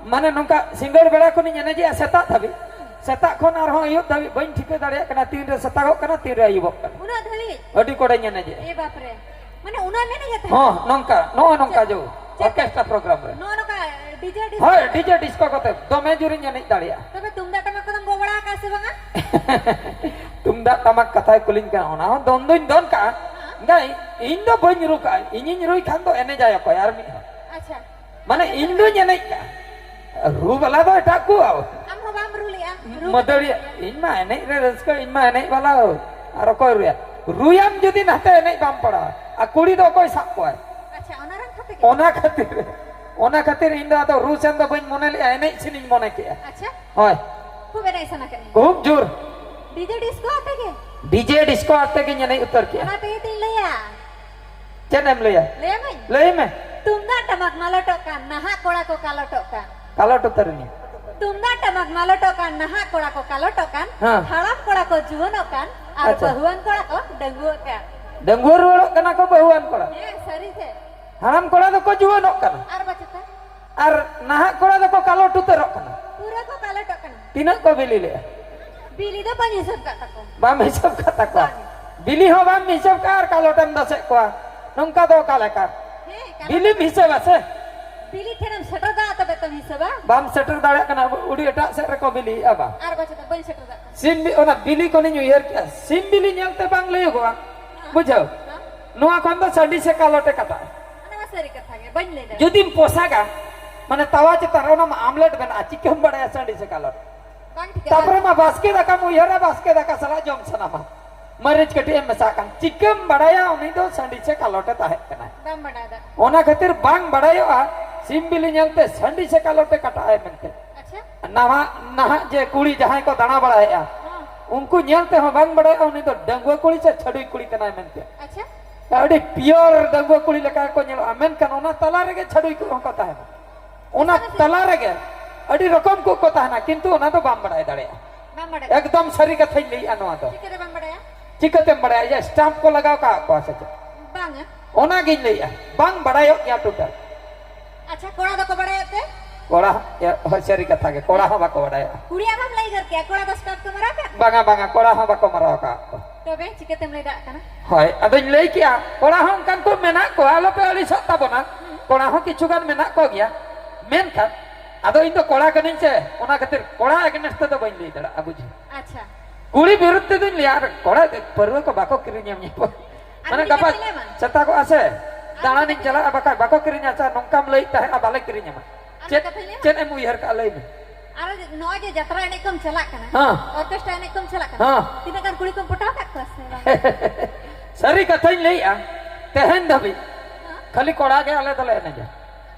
ᱢᱟᱱᱮ ᱱᱚᱝᱠᱟ ᱥᱤᱸᱜᱟᱹᱲ ᱵᱮᱲᱟ ᱠᱷᱚᱱᱤᱧ ᱮᱱᱮᱡᱮᱜᱼᱟ ᱥᱮᱛᱟᱜ ᱫᱷᱟᱹᱵᱤᱡ᱾ ᱥᱮᱛᱟᱜ ᱠᱷᱚᱱ ᱟᱨᱦᱚᱸ ᱟᱹᱭᱩᱵ ᱫᱷᱟᱹᱵᱤᱡ ᱵᱟᱹᱧ ᱴᱷᱤᱠᱟᱹ ᱫᱟᱲᱮᱭᱟᱜ ᱠᱟᱱᱟ, ᱛᱤᱱᱨᱮ ᱥᱮᱛᱟᱜᱚᱜ ᱠᱟᱱᱟ, ᱛᱤᱱᱨᱮ ᱟᱹᱭᱩᱵᱚᱜ ᱠᱟᱱᱟ᱾ ᱩᱱᱟᱹᱜ ᱫᱷᱟᱹᱵᱤᱡ? ᱟᱹᱰᱤ ᱠᱚᱲᱟᱧ ᱮᱱᱮᱡᱮᱜᱼᱟ᱾ ᱮ ᱵᱟᱯ ᱨᱮ᱾ ᱢᱟᱱᱮ ᱩᱱᱟᱹᱜ ᱮᱢ ᱮᱱᱮᱡᱟ ᱛᱟᱦᱮᱸᱫ? ᱦᱚᱸ, ᱱᱚᱝᱠᱟ, ᱱᱚᱜᱼᱚ ᱱᱚᱝᱠᱟ ᱪᱮᱫ? ᱡᱚ, ᱪᱮᱫ? ᱚᱨᱠᱮᱥᱴᱨᱟ ᱯᱨᱳᱜᱨᱟᱢ ᱨᱮ᱾ ᱱᱚᱜᱼᱚ ᱱᱚᱝᱠᱟ DJ ᱰᱤᱥᱠᱳ? ᱦᱳᱭ, DJ ᱰᱤᱥᱠᱳ ᱠᱟᱛᱮ ᱫᱚᱢᱮ ᱡᱳᱨᱤᱧ ᱮᱱᱮᱡ ᱫᱟᱲᱮᱭᱟᱜᱼᱟ᱾ ᱛᱚᱵᱮ ᱛᱩᱢᱫᱟᱜ ᱴᱟᱢᱟᱠ ᱠᱚᱫᱚᱢ ᱜᱚᱜ ᱵᱟᱲᱟ ᱟᱠᱟᱫ ᱥᱮ ᱵᱟᱝᱟ? ᱛᱩᱢᱫᱟᱜ ᱴᱟᱢᱟᱠ ᱠᱟᱛᱷᱟᱭ ᱠᱩᱞᱤᱧ ᱠᱟᱱᱟ, ᱚᱱᱟ ᱦᱚᱸ ᱫᱚᱱ ᱫᱩᱧ ᱫᱚᱱ ᱠᱟᱜᱼᱟ᱾ ᱦᱮᱸ᱾ ᱤᱧ ᱫᱚ ᱵᱟᱹᱧ ᱨᱩ ᱠᱟᱜᱼᱟ, ᱤᱧᱤᱧ ᱨᱩᱭ ᱠᱷᱟᱱ ᱫᱚ ᱮᱱᱮᱡᱟᱭ ᱚᱠᱚᱭ ᱟᱨ ᱢᱤᱫ ᱦᱚᱲ᱾ ᱟᱪᱪᱷᱟ᱾ ᱢᱟᱱᱮ ᱤᱧ ᱫᱩᱧ ᱮᱱᱮᱡ ᱠᱟᱜᱼᱟ, ᱨᱩ ᱵᱟᱞᱟ ᱫᱚ ᱮᱴᱟᱜ ᱠᱚ᱾ ᱟᱢ ᱦᱚᱸ ᱵᱟᱢ ᱨᱩ ᱞᱮᱜᱼᱟ? ᱨᱩ ᱢᱟᱹᱫᱟᱹᱲᱤᱭᱟᱹ, ᱤᱧ ᱢᱟ ᱮᱱᱮᱡ ᱨᱮ ᱨᱟᱹᱥᱠᱟᱹ, ᱤᱧ ᱢᱟ ᱮᱱᱮᱡ ᱵᱟᱞᱟ᱾ ᱟᱨ ᱚᱠᱚᱭ ᱨᱩᱭᱟ? ᱨᱩᱭᱟᱢ ᱡᱩᱫᱤ ᱱᱟᱛᱮ ᱮᱱᱮᱡ ᱵᱟᱢ ᱯᱟᱲᱟᱣᱟ, ᱟᱨ ᱠᱩᱲᱤ ᱫᱚ ᱚᱠᱚᱭ ᱥᱟᱵ ᱠᱚᱣᱟᱭ? ᱟᱪᱪᱷᱟ, ᱚᱱᱟ ᱨᱟᱝ ᱠᱷᱟᱹᱛᱤᱨ ᱜᱮ? ᱚᱱᱟ ᱠᱷᱟᱹᱛᱤᱨ, ᱚᱱᱟ ᱠᱷᱟᱹᱛᱤᱨ ᱤᱧ ᱫᱚ ᱟᱫᱚ ᱨᱩ ᱥᱮᱱ ᱫᱚ ᱵᱟᱹᱧ ᱢᱚᱱᱮ ᱞᱮᱜᱼᱟ, ᱮᱱᱮᱡ ᱥᱮᱱᱤᱧ ᱢᱚᱱᱮ ᱠᱮᱜᱼᱟ᱾ ᱟᱪᱪᱷᱟ᱾ ᱦᱳᱭ᱾ ᱠᱷᱩᱵ ᱮᱱᱮᱡ ᱥᱟᱱᱟ ᱠᱮᱫ ᱢᱮᱭᱟ? ᱠᱷᱩᱵ ᱡᱳᱨ᱾ DJ ᱰᱤᱥᱠᱳ ᱟᱛᱮ ᱜᱮ? DJ ᱰᱤᱥᱠᱳ ᱟᱛᱮ ᱜᱮᱧ ᱮᱱᱮᱡ ᱩᱛᱟᱹᱨ ᱠᱮᱜᱼᱟ᱾ ᱚᱱᱟ ᱛᱮᱜᱮ ᱛᱚᱧ ᱞᱟᱹᱭᱟ᱾ ᱪᱮᱫ ᱮᱢ ᱞᱟᱹᱭᱟ? ᱞᱟᱹᱭᱟᱢᱟᱹᱧ? ᱞᱟᱹᱭ ᱢᱮ᱾ ᱛᱩᱢᱫᱟᱜ ᱴᱟᱢᱟᱠ ᱢᱟᱞᱚᱴᱚᱜ ᱠᱟᱱ, ᱱᱟᱦᱟᱜ ᱠᱚᱲᱟ ᱠᱚ ᱠᱟᱞᱚᱴᱚᱜ ᱠᱟᱱ᱾ ᱠᱟᱞᱚᱴ ᱩᱛᱟᱹᱨ ᱮᱱᱟᱹᱧ᱾ ᱛᱩᱢᱫᱟᱜ ᱴᱟᱢᱟᱠ ᱢᱟᱞᱚᱴᱚᱜ ᱠᱟᱱ, ᱱᱟᱦᱟᱜ ᱠᱚᱲᱟ ᱠᱚ ᱠᱟᱞᱚᱴᱚᱜ ᱠᱟᱱ, ᱦᱮᱸ᱾ ᱦᱟᱲᱟᱢ ᱠᱚᱲᱟ ᱠᱚ ᱡᱩᱣᱟᱹᱱᱚᱜ ᱠᱟᱱ, ᱟᱨ ᱟᱪᱪᱷᱟ᱾ ᱵᱟᱹᱦᱩᱣᱟᱱ ᱠᱚᱲᱟ ᱠᱚ ᱰᱟᱺᱜᱩᱣᱟᱹᱜ ᱠᱟᱱ᱾ ᱰᱟᱺᱜᱩᱣᱟᱹ ᱨᱩᱣᱟᱹᱲᱚᱜ ᱠᱟᱱᱟ ᱠᱚ ᱵᱟᱹᱦᱩᱣᱟᱱ ᱠᱚᱲᱟ᱾ ᱦᱮᱸ, ᱥᱟᱹᱨᱤ ᱜᱮ᱾ ᱦᱟᱲᱟᱢ ᱠᱚᱲᱟ ᱫᱚᱠᱚ ᱡᱩᱣᱟᱹᱱᱚᱜ ᱠᱟᱱᱟ᱾ ᱟᱨ ᱵᱟᱪᱮᱛᱟ? ᱟᱨ ᱱᱟᱦᱟᱜ ᱠᱚᱲᱟ ᱫᱚᱠᱚ ᱠᱟᱞᱚᱴ ᱩᱛᱟᱹᱨᱚᱜ ᱠᱟᱱᱟ᱾ ᱯᱩᱨᱟᱹ ᱠᱚ ᱠᱟᱞᱚᱴᱚᱜ ᱠᱟᱱᱟ᱾ ᱛᱤᱱᱟᱹᱜ ᱠᱚ ᱵᱤᱞᱤ ᱞᱮᱜᱼᱟ? ᱵᱤᱞᱤ ᱫᱚ ᱵᱟᱹᱧ ᱦᱤᱥᱟᱹᱵ ᱠᱟᱜ ᱛᱟᱠᱚ᱾ ᱵᱟᱢ ᱦᱤᱥᱟᱹᱵ ᱠᱟᱜ ᱛᱟᱠᱚᱣᱟ? ᱵᱟᱝ᱾ ᱵᱤᱞᱤ ᱦᱚᱸ ᱵᱟᱢ ᱦᱤᱥᱟᱹᱵ ᱠᱟᱜᱼᱟ ᱟᱨ ᱠᱟᱞᱚᱴᱮᱢ ᱫᱚᱥᱮᱫ ᱠᱚᱣᱟ, ᱱᱚᱝᱠᱟ ᱫᱚ ᱚᱠᱟ ᱞᱮᱠᱟ? ᱦᱮᱸ, ᱠᱟᱞᱚᱴ ᱵᱤᱞᱤᱢ ᱦᱤᱥᱟᱹᱵᱟ ᱥᱮ? ᱵᱤᱞᱤ ᱴᱷᱮᱱᱮᱢ ᱥᱮᱴᱮᱨ ᱫᱟ, ᱛᱚᱵᱮ ᱛᱚᱢ ᱦᱤᱥᱟᱹᱵᱟ᱾ ᱵᱟᱢ ᱥᱮᱴᱮᱨ ᱫᱟᱲᱮᱭᱟᱜ ᱠᱟᱱᱟ, ᱟᱹᱰᱤ ᱮᱴᱟᱜ ᱥᱮᱫ ᱨᱮᱠᱚ ᱵᱤᱞᱤᱭᱮᱫᱼᱟ ᱵᱟ᱾ ᱟᱨ ᱵᱟᱪᱮᱛᱟ ᱵᱟᱹᱧ ᱥᱮᱴᱮᱨ ᱫᱟᱲᱮᱭᱟᱜ ᱠᱟᱱᱟ᱾ ᱥᱤᱢ ᱵᱤ-, ᱚᱱᱟ ᱵᱤᱞᱤ ᱠᱷᱚᱱᱤᱧ ᱩᱭᱦᱟᱹᱨ ᱠᱮᱜᱼᱟ, ᱥᱤᱢ ᱵᱤᱞᱤ ᱧᱮᱞᱛᱮ ᱵᱟᱝ ᱞᱟᱹᱭᱚᱜᱚᱜᱼᱟ, ᱵᱩᱡᱷᱟᱹᱣ? ᱦᱮᱸ᱾ ᱱᱚᱣᱟ ᱠᱷᱚᱱ ᱫᱚ ᱥᱟᱺᱰᱤ ᱥᱮ ᱠᱟᱞᱚᱴᱮ ᱠᱟᱴᱟᱜᱼᱟ᱾ ᱚᱱᱟ ᱢᱟ ᱥᱟᱹᱨᱤ ᱠᱟᱛᱷᱟ ᱜᱮ, ᱵᱟᱹᱧ ᱞᱟᱹᱭ ᱫᱟᱲᱮᱭᱟᱜᱼᱟ᱾ ᱡᱩᱫᱤᱢ ᱯᱚᱥᱟᱜᱟ, ᱢᱟᱱᱮ ᱛᱟᱣᱟ ᱪᱮᱛᱟᱱ ᱨᱮ ᱚᱱᱟ ᱢᱟ ᱟᱢᱞᱮᱴ ᱵᱮᱱᱟᱜᱼᱟ, ᱪᱤᱠᱟᱹᱢ ᱵᱟᱲᱟᱭᱟ ᱥᱟᱺᱰᱤ ᱥᱮ ᱠᱟᱞᱚᱴ? ᱵᱟᱝ ᱴᱷᱤᱠᱟ᱾ ᱛᱟᱯᱚᱨᱮ ᱢᱟ ᱵᱟᱥᱠᱮ ᱫᱟᱠᱟᱢ ᱩᱭᱦᱟᱹᱨᱟ, ᱵᱟᱥᱠᱮ ᱫᱟᱠᱟ ᱥᱟᱞᱟᱜ ᱡᱚᱢ ᱥᱟᱱᱟᱢᱟ᱾ ᱢᱟᱹᱨᱤᱪ ᱠᱟᱹᱴᱤᱡ ᱮᱢ ᱢᱮᱥᱟᱜ ᱠᱟᱱ, ᱪᱤᱠᱟᱹᱢ ᱵᱟᱲᱟᱭᱟ ᱩᱱᱤ ᱫᱚ ᱥᱟᱺᱰᱤ ᱥᱮ ᱠᱟᱞᱚᱴᱮ ᱛᱟᱦᱮᱸ ᱠᱟᱱᱟᱭ? ᱵᱟᱢ ᱵᱟᱰᱟᱭ ᱫᱟ᱾ ᱚᱱᱟ ᱠᱷᱟᱹᱛᱤᱨ ᱵᱟᱝ ᱵᱟᱲᱟᱭᱚᱜᱼᱟ ᱥᱤᱢ ᱵᱤᱞᱤ ᱧᱮᱞᱛᱮ ᱥᱟᱺᱰᱤ ᱥᱮ ᱠᱟᱞᱚᱴᱮ ᱠᱟᱴᱟᱜᱼᱟᱭ ᱢᱮᱱᱛᱮ᱾ ᱟᱪᱪᱷᱟ᱾ ᱱᱟᱦᱟᱜ, ᱱᱟᱦᱟᱜ ᱡᱮ ᱠᱩᱲᱤ ᱡᱟᱦᱟᱸᱭ ᱠᱚ ᱫᱟᱬᱟ ᱵᱟᱲᱟᱭᱮᱫᱼᱟ, ᱦᱚᱸ᱾ ᱩᱱᱠᱩ ᱧᱮᱞ ᱛᱮᱦᱚᱸ ᱵᱟᱝ ᱵᱟᱲᱟᱭᱚᱜᱼᱟ ᱩᱱᱤ ᱫᱚ ᱰᱟᱺᱜᱩᱣᱟᱹ ᱠᱩᱲᱤ ᱥᱮ ᱪᱷᱟᱹᱰᱩᱭ ᱠᱩᱲᱤ ᱠᱟᱱᱟᱭ ᱢᱮᱱᱛᱮ᱾ ᱟᱪᱪᱷᱟ᱾ ᱟᱹᱰᱤ ᱯᱤᱭᱳᱨ ᱰᱟᱺᱜᱩᱣᱟᱹ ᱠᱩᱲᱤ ᱞᱮᱠᱟ ᱜᱮᱠᱚ ᱧᱮᱞᱚᱜᱼᱟ, ᱢᱮᱱᱠᱷᱟᱱ ᱚᱱᱟ ᱛᱟᱞᱟ ᱨᱮᱜᱮ ᱪᱷᱟᱹᱰᱩᱭ ᱠᱚ ᱦᱚᱸᱠᱚ ᱛᱟᱦᱮᱱᱟ᱾ ᱚᱱᱟ ᱥᱟᱹᱨᱤ ᱥᱮ? ᱛᱟᱞᱟ ᱨᱮᱜᱮ ᱟᱹᱰᱤ ᱨᱚᱠᱚᱢ ᱠᱚ ᱠᱚ ᱛᱟᱦᱮᱱᱟ, ᱠᱤᱱᱛᱩ ᱚᱱᱟ ᱫᱚ ᱵᱟᱢ ᱵᱟᱲᱟᱭ ᱫᱟᱲᱮᱭᱟᱜᱼᱟ᱾ ᱵᱟᱢ ᱵᱟᱲᱟᱭ ᱫᱟᱲᱮᱭᱟᱜᱼᱟ᱾ ᱮᱠᱫᱚᱢ ᱥᱟᱹᱨᱤ ᱠᱟᱛᱷᱟᱧ ᱞᱟᱹᱭᱮᱜᱼᱟ ᱱᱚᱣᱟ ᱫᱚ᱾ ᱪᱤᱠᱟᱹᱛᱮ ᱵᱟᱢ ᱵᱟᱲᱟᱭᱟ? ᱪᱤᱠᱟᱹᱛᱮᱢ ᱵᱟᱲᱟᱭᱟ? ᱤᱭᱟᱹ, ᱥᱴᱟᱢᱯ ᱠᱚ ᱞᱟᱜᱟᱣ ᱠᱟᱜ ᱠᱚᱣᱟ ᱥᱮ ᱪᱮᱫ? ᱵᱟᱝᱟ᱾ ᱚᱱᱟᱜᱤᱧ ᱞᱟᱹᱭᱮᱜᱼᱟ, ᱵᱟᱝ ᱵᱟᱲᱟᱭᱚᱜ ᱜᱮᱭᱟ ᱴᱳᱴᱟᱞ᱾ ᱟᱪᱪᱷᱟ, ᱠᱚᱲᱟ ᱫᱚᱠᱚ ᱵᱟᱲᱟᱭᱟ ᱛᱮ? ᱠᱚᱲᱟ, ᱮ, ᱦᱳᱭ, ᱥᱟᱹᱨᱤ ᱠᱟᱛᱷᱟ ᱜᱮ, ᱠᱚᱲᱟ ᱦᱚᱸ ᱵᱟᱠᱚ ᱵᱟᱲᱟᱭᱟ᱾ ᱠᱩᱲᱤᱭᱟᱜ ᱵᱟᱢ ᱞᱟᱹᱭ ᱜᱚᱫ ᱠᱮᱭᱟ, ᱠᱚᱲᱟ ᱫᱚ ᱥᱴᱟᱢᱯ ᱠᱚ ᱢᱟᱨᱟᱣ ᱠᱟᱜ? ᱵᱟᱝᱟ, ᱵᱟᱝᱟ, ᱠᱚᱲᱟ ᱦᱚᱸ ᱵᱟᱠᱚ ᱢᱟᱨᱟᱣ ᱠᱟᱜ ᱠᱚᱣᱟ᱾ ᱛᱚᱵᱮ ᱪᱤᱠᱟᱹᱛᱮᱢ ᱞᱟᱹᱭ ᱫᱟᱲᱮᱭᱟᱜ ᱠᱟᱱᱟ? ᱦᱳᱭ, ᱟᱫᱚᱧ ᱞᱟᱹᱭ ᱠᱮᱜᱼᱟ, ᱠᱚᱲᱟ ᱦᱚᱸ ᱚᱱᱠᱟᱱ ᱠᱚ ᱢᱮᱱᱟᱜ ᱠᱚᱣᱟ, ᱟᱞᱚᱯᱮ ᱟᱹᱲᱤᱥᱚᱜ ᱛᱟᱵᱚᱱᱟ᱾ ᱦᱩᱸ᱾ ᱠᱚᱲᱟ ᱦᱚᱸ ᱠᱤᱪᱷᱩ ᱜᱟᱱ ᱢᱮᱱᱟᱜ ᱠᱚ ᱜᱮᱭᱟ, ᱢᱮᱱᱠᱷᱟᱱ ᱟᱫᱚ ᱤᱧ ᱫᱚ ᱠᱚᱲᱟ ᱠᱟᱹᱱᱟᱹᱧ ᱥᱮ, ᱚᱱᱟ ᱠᱷᱟᱹᱛᱤᱨ ᱠᱚᱲᱟ against ᱛᱮᱫᱚ ᱵᱟᱹᱧ ᱞᱟᱹᱭ ᱫᱟᱲᱮᱭᱟᱜᱼᱟ, ᱵᱩᱡᱷᱟᱹᱣ᱾ ᱟᱪᱪᱷᱟ᱾ ᱠᱩᱲᱤ ᱵᱤᱨᱩᱫᱷ ᱛᱮᱫᱚᱧ ᱞᱟᱹᱭᱟ, ᱟᱨ ᱠᱚᱲᱟ ᱯᱟᱹᱨᱣᱟᱹ ᱠᱚ ᱵᱟᱠᱚ ᱠᱤᱨᱤᱧᱟ ᱧᱟᱯᱟᱢ᱾ ᱟᱨ ᱢᱟᱱᱮ ᱢᱤᱫᱴᱤᱡ ᱜᱟᱯᱟ ᱠᱟᱛᱷᱟᱧ ᱞᱟᱹᱭᱟᱢᱟ? ᱥᱮᱛᱟᱜᱚᱜᱼᱟ ᱥᱮ, ᱟᱨ ᱫᱟᱬᱟᱱᱤᱧ ᱢᱤᱫᱴᱤᱡ ᱪᱟᱞᱟᱜᱼᱟ, ᱵᱟᱠᱷᱟᱡ ᱵᱟᱠᱚ ᱠᱤᱨᱤᱧᱟ᱾ ᱟᱪᱪᱷᱟ, ᱱᱚᱝᱠᱟᱢ ᱞᱟᱹᱭᱮᱫ ᱛᱟᱦᱮᱸᱜᱼᱟ, ᱵᱟᱞᱮ ᱠᱤᱨᱤᱧᱟᱢᱟ᱾ ᱟᱨ ᱪᱮᱫ, ᱢᱤᱫᱴᱤᱡ ᱠᱟᱛᱷᱟᱧ ᱞᱟᱹᱭᱟᱢᱟ? ᱪᱮᱫ ᱮᱢ ᱩᱭᱦᱟᱹᱨ ᱠᱟᱜᱼᱟ, ᱞᱟᱹᱭ ᱢᱮ᱾ ᱟᱨ ᱱᱚᱜᱼᱚᱭ ᱡᱮ ᱡᱟᱛᱨᱟ ᱮᱱᱮᱡ ᱠᱚᱢ ᱪᱟᱞᱟᱜ ᱠᱟᱱᱟ, ᱦᱮᱸ᱾ ᱚᱨᱠᱮᱥᱴᱨᱟ ᱮᱱᱮᱡ ᱠᱚᱢ ᱪᱟᱞᱟᱜ ᱠᱟᱱᱟ, ᱦᱮᱸ᱾ ᱛᱤᱱᱟᱹᱜ ᱜᱟᱱ ᱠᱩᱲᱤ ᱠᱚᱢ ᱯᱚᱴᱟᱣ ᱠᱟᱜ ᱠᱚᱣᱟ ᱥᱮ ᱵᱟᱝ? ᱥᱟᱹᱨᱤ ᱠᱟᱛᱷᱟᱧ ᱞᱟᱹᱭᱮᱜᱼᱟ, ᱛᱮᱦᱮᱧ ᱫᱷᱟᱹᱵᱤᱡ ᱦᱮᱸ᱾ ᱠᱷᱟᱹᱞᱤ ᱠᱚᱲᱟ ᱜᱮ ᱟᱞᱮ ᱫᱚᱞᱮ ᱮᱱᱮᱡᱟ᱾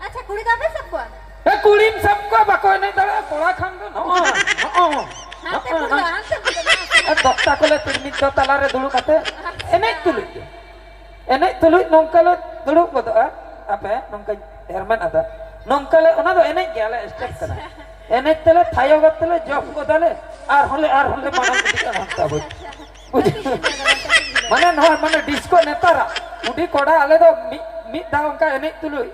ᱟᱪᱪᱷᱟ, ᱠᱩᱲᱤ ᱫᱚ ᱵᱟᱯᱮ ᱥᱟᱵ ᱠᱚᱣᱟ? ᱮ, ᱠᱩᱲᱤᱢ ᱥᱟᱵ ᱠᱚᱣᱟ, ᱵᱟᱠᱚ ᱮᱱᱮᱡ ᱫᱟᱲᱮᱭᱟᱜᱼᱟ᱾ ᱠᱚᱲᱟ ᱠᱷᱟᱱ ᱫᱚ ᱱᱚᱜᱼᱚ, ᱱᱚᱜᱼᱚ, ᱦᱟᱱᱛᱮ ᱱᱚᱜᱼᱚ ᱠᱩᱲᱤ ᱱᱟ᱾ ᱫᱚ, ᱦᱟᱱᱛᱮ ᱠᱩᱲᱤ ᱫᱚ᱾ ᱮ, ᱫᱚᱠᱛᱟ ᱠᱚᱞᱮ ᱯᱤᱨᱢᱤᱫ ᱫᱚ ᱛᱟᱞᱟᱨᱮ ᱫᱩᱲᱩᱵ ᱠᱟᱛᱮ ᱟᱪᱪᱷᱟ᱾ ᱮᱱᱮᱡ ᱛᱩᱞᱩᱡ ᱜᱮ᱾ ᱮᱱᱮᱡ ᱛᱩᱞᱩᱡ ᱱᱚᱝᱠᱟ ᱞᱮ ᱫᱩᱲᱩᱵ ᱜᱚᱫᱚᱜᱼᱟ᱾ ᱟᱯᱮ ᱱᱚᱝᱠᱟᱧ ᱦᱮᱨᱢᱮᱫ ᱟᱫᱟ᱾ ᱱᱚᱝᱠᱟ ᱞᱮ, ᱚᱱᱟ ᱫᱚ ᱮᱱᱮᱡ ᱜᱮ, ᱟᱞᱮ step ᱠᱟᱱᱟ᱾ ᱟᱪᱪᱷᱟ᱾ ᱮᱱᱮᱡ ᱛᱮᱞᱮ ᱛᱷᱟᱭᱚ ᱜᱚᱫ ᱛᱮᱞᱮ ᱡᱚᱢ ᱜᱚᱫᱟᱞᱮ᱾ ᱟᱨᱦᱚᱸ ᱞᱮ, ᱟᱨᱦᱚᱸ ᱞᱮ ᱢᱟᱲᱟᱝ ᱤᱫᱤᱜᱼᱟ ᱱᱚᱝᱠᱟ ᱵᱩᱡᱽ᱾ ᱟᱪᱪᱷᱟ, ᱟᱪᱪᱷᱟ᱾ ᱵᱩᱡᱽ᱾ ᱠᱟᱹᱴᱤᱡ ᱥᱚᱢᱚᱭ ᱫᱚ ᱵᱟᱝ, ᱠᱟᱹᱴᱤᱡ ᱥᱚᱢᱚᱭ᱾ ᱢᱟᱱᱮ ᱱᱚᱣᱟ, ᱢᱟᱱᱮ disco ᱱᱮᱛᱟᱨᱟᱜ ᱵᱩᱰᱷᱤ ᱠᱚᱲᱟ ᱟᱞᱮ ᱫᱚ ᱢᱤᱫ, ᱢᱤᱫ ᱫᱷᱟᱣ ᱚᱱᱠᱟ ᱮᱱᱮᱡ ᱛᱩᱞᱩᱡ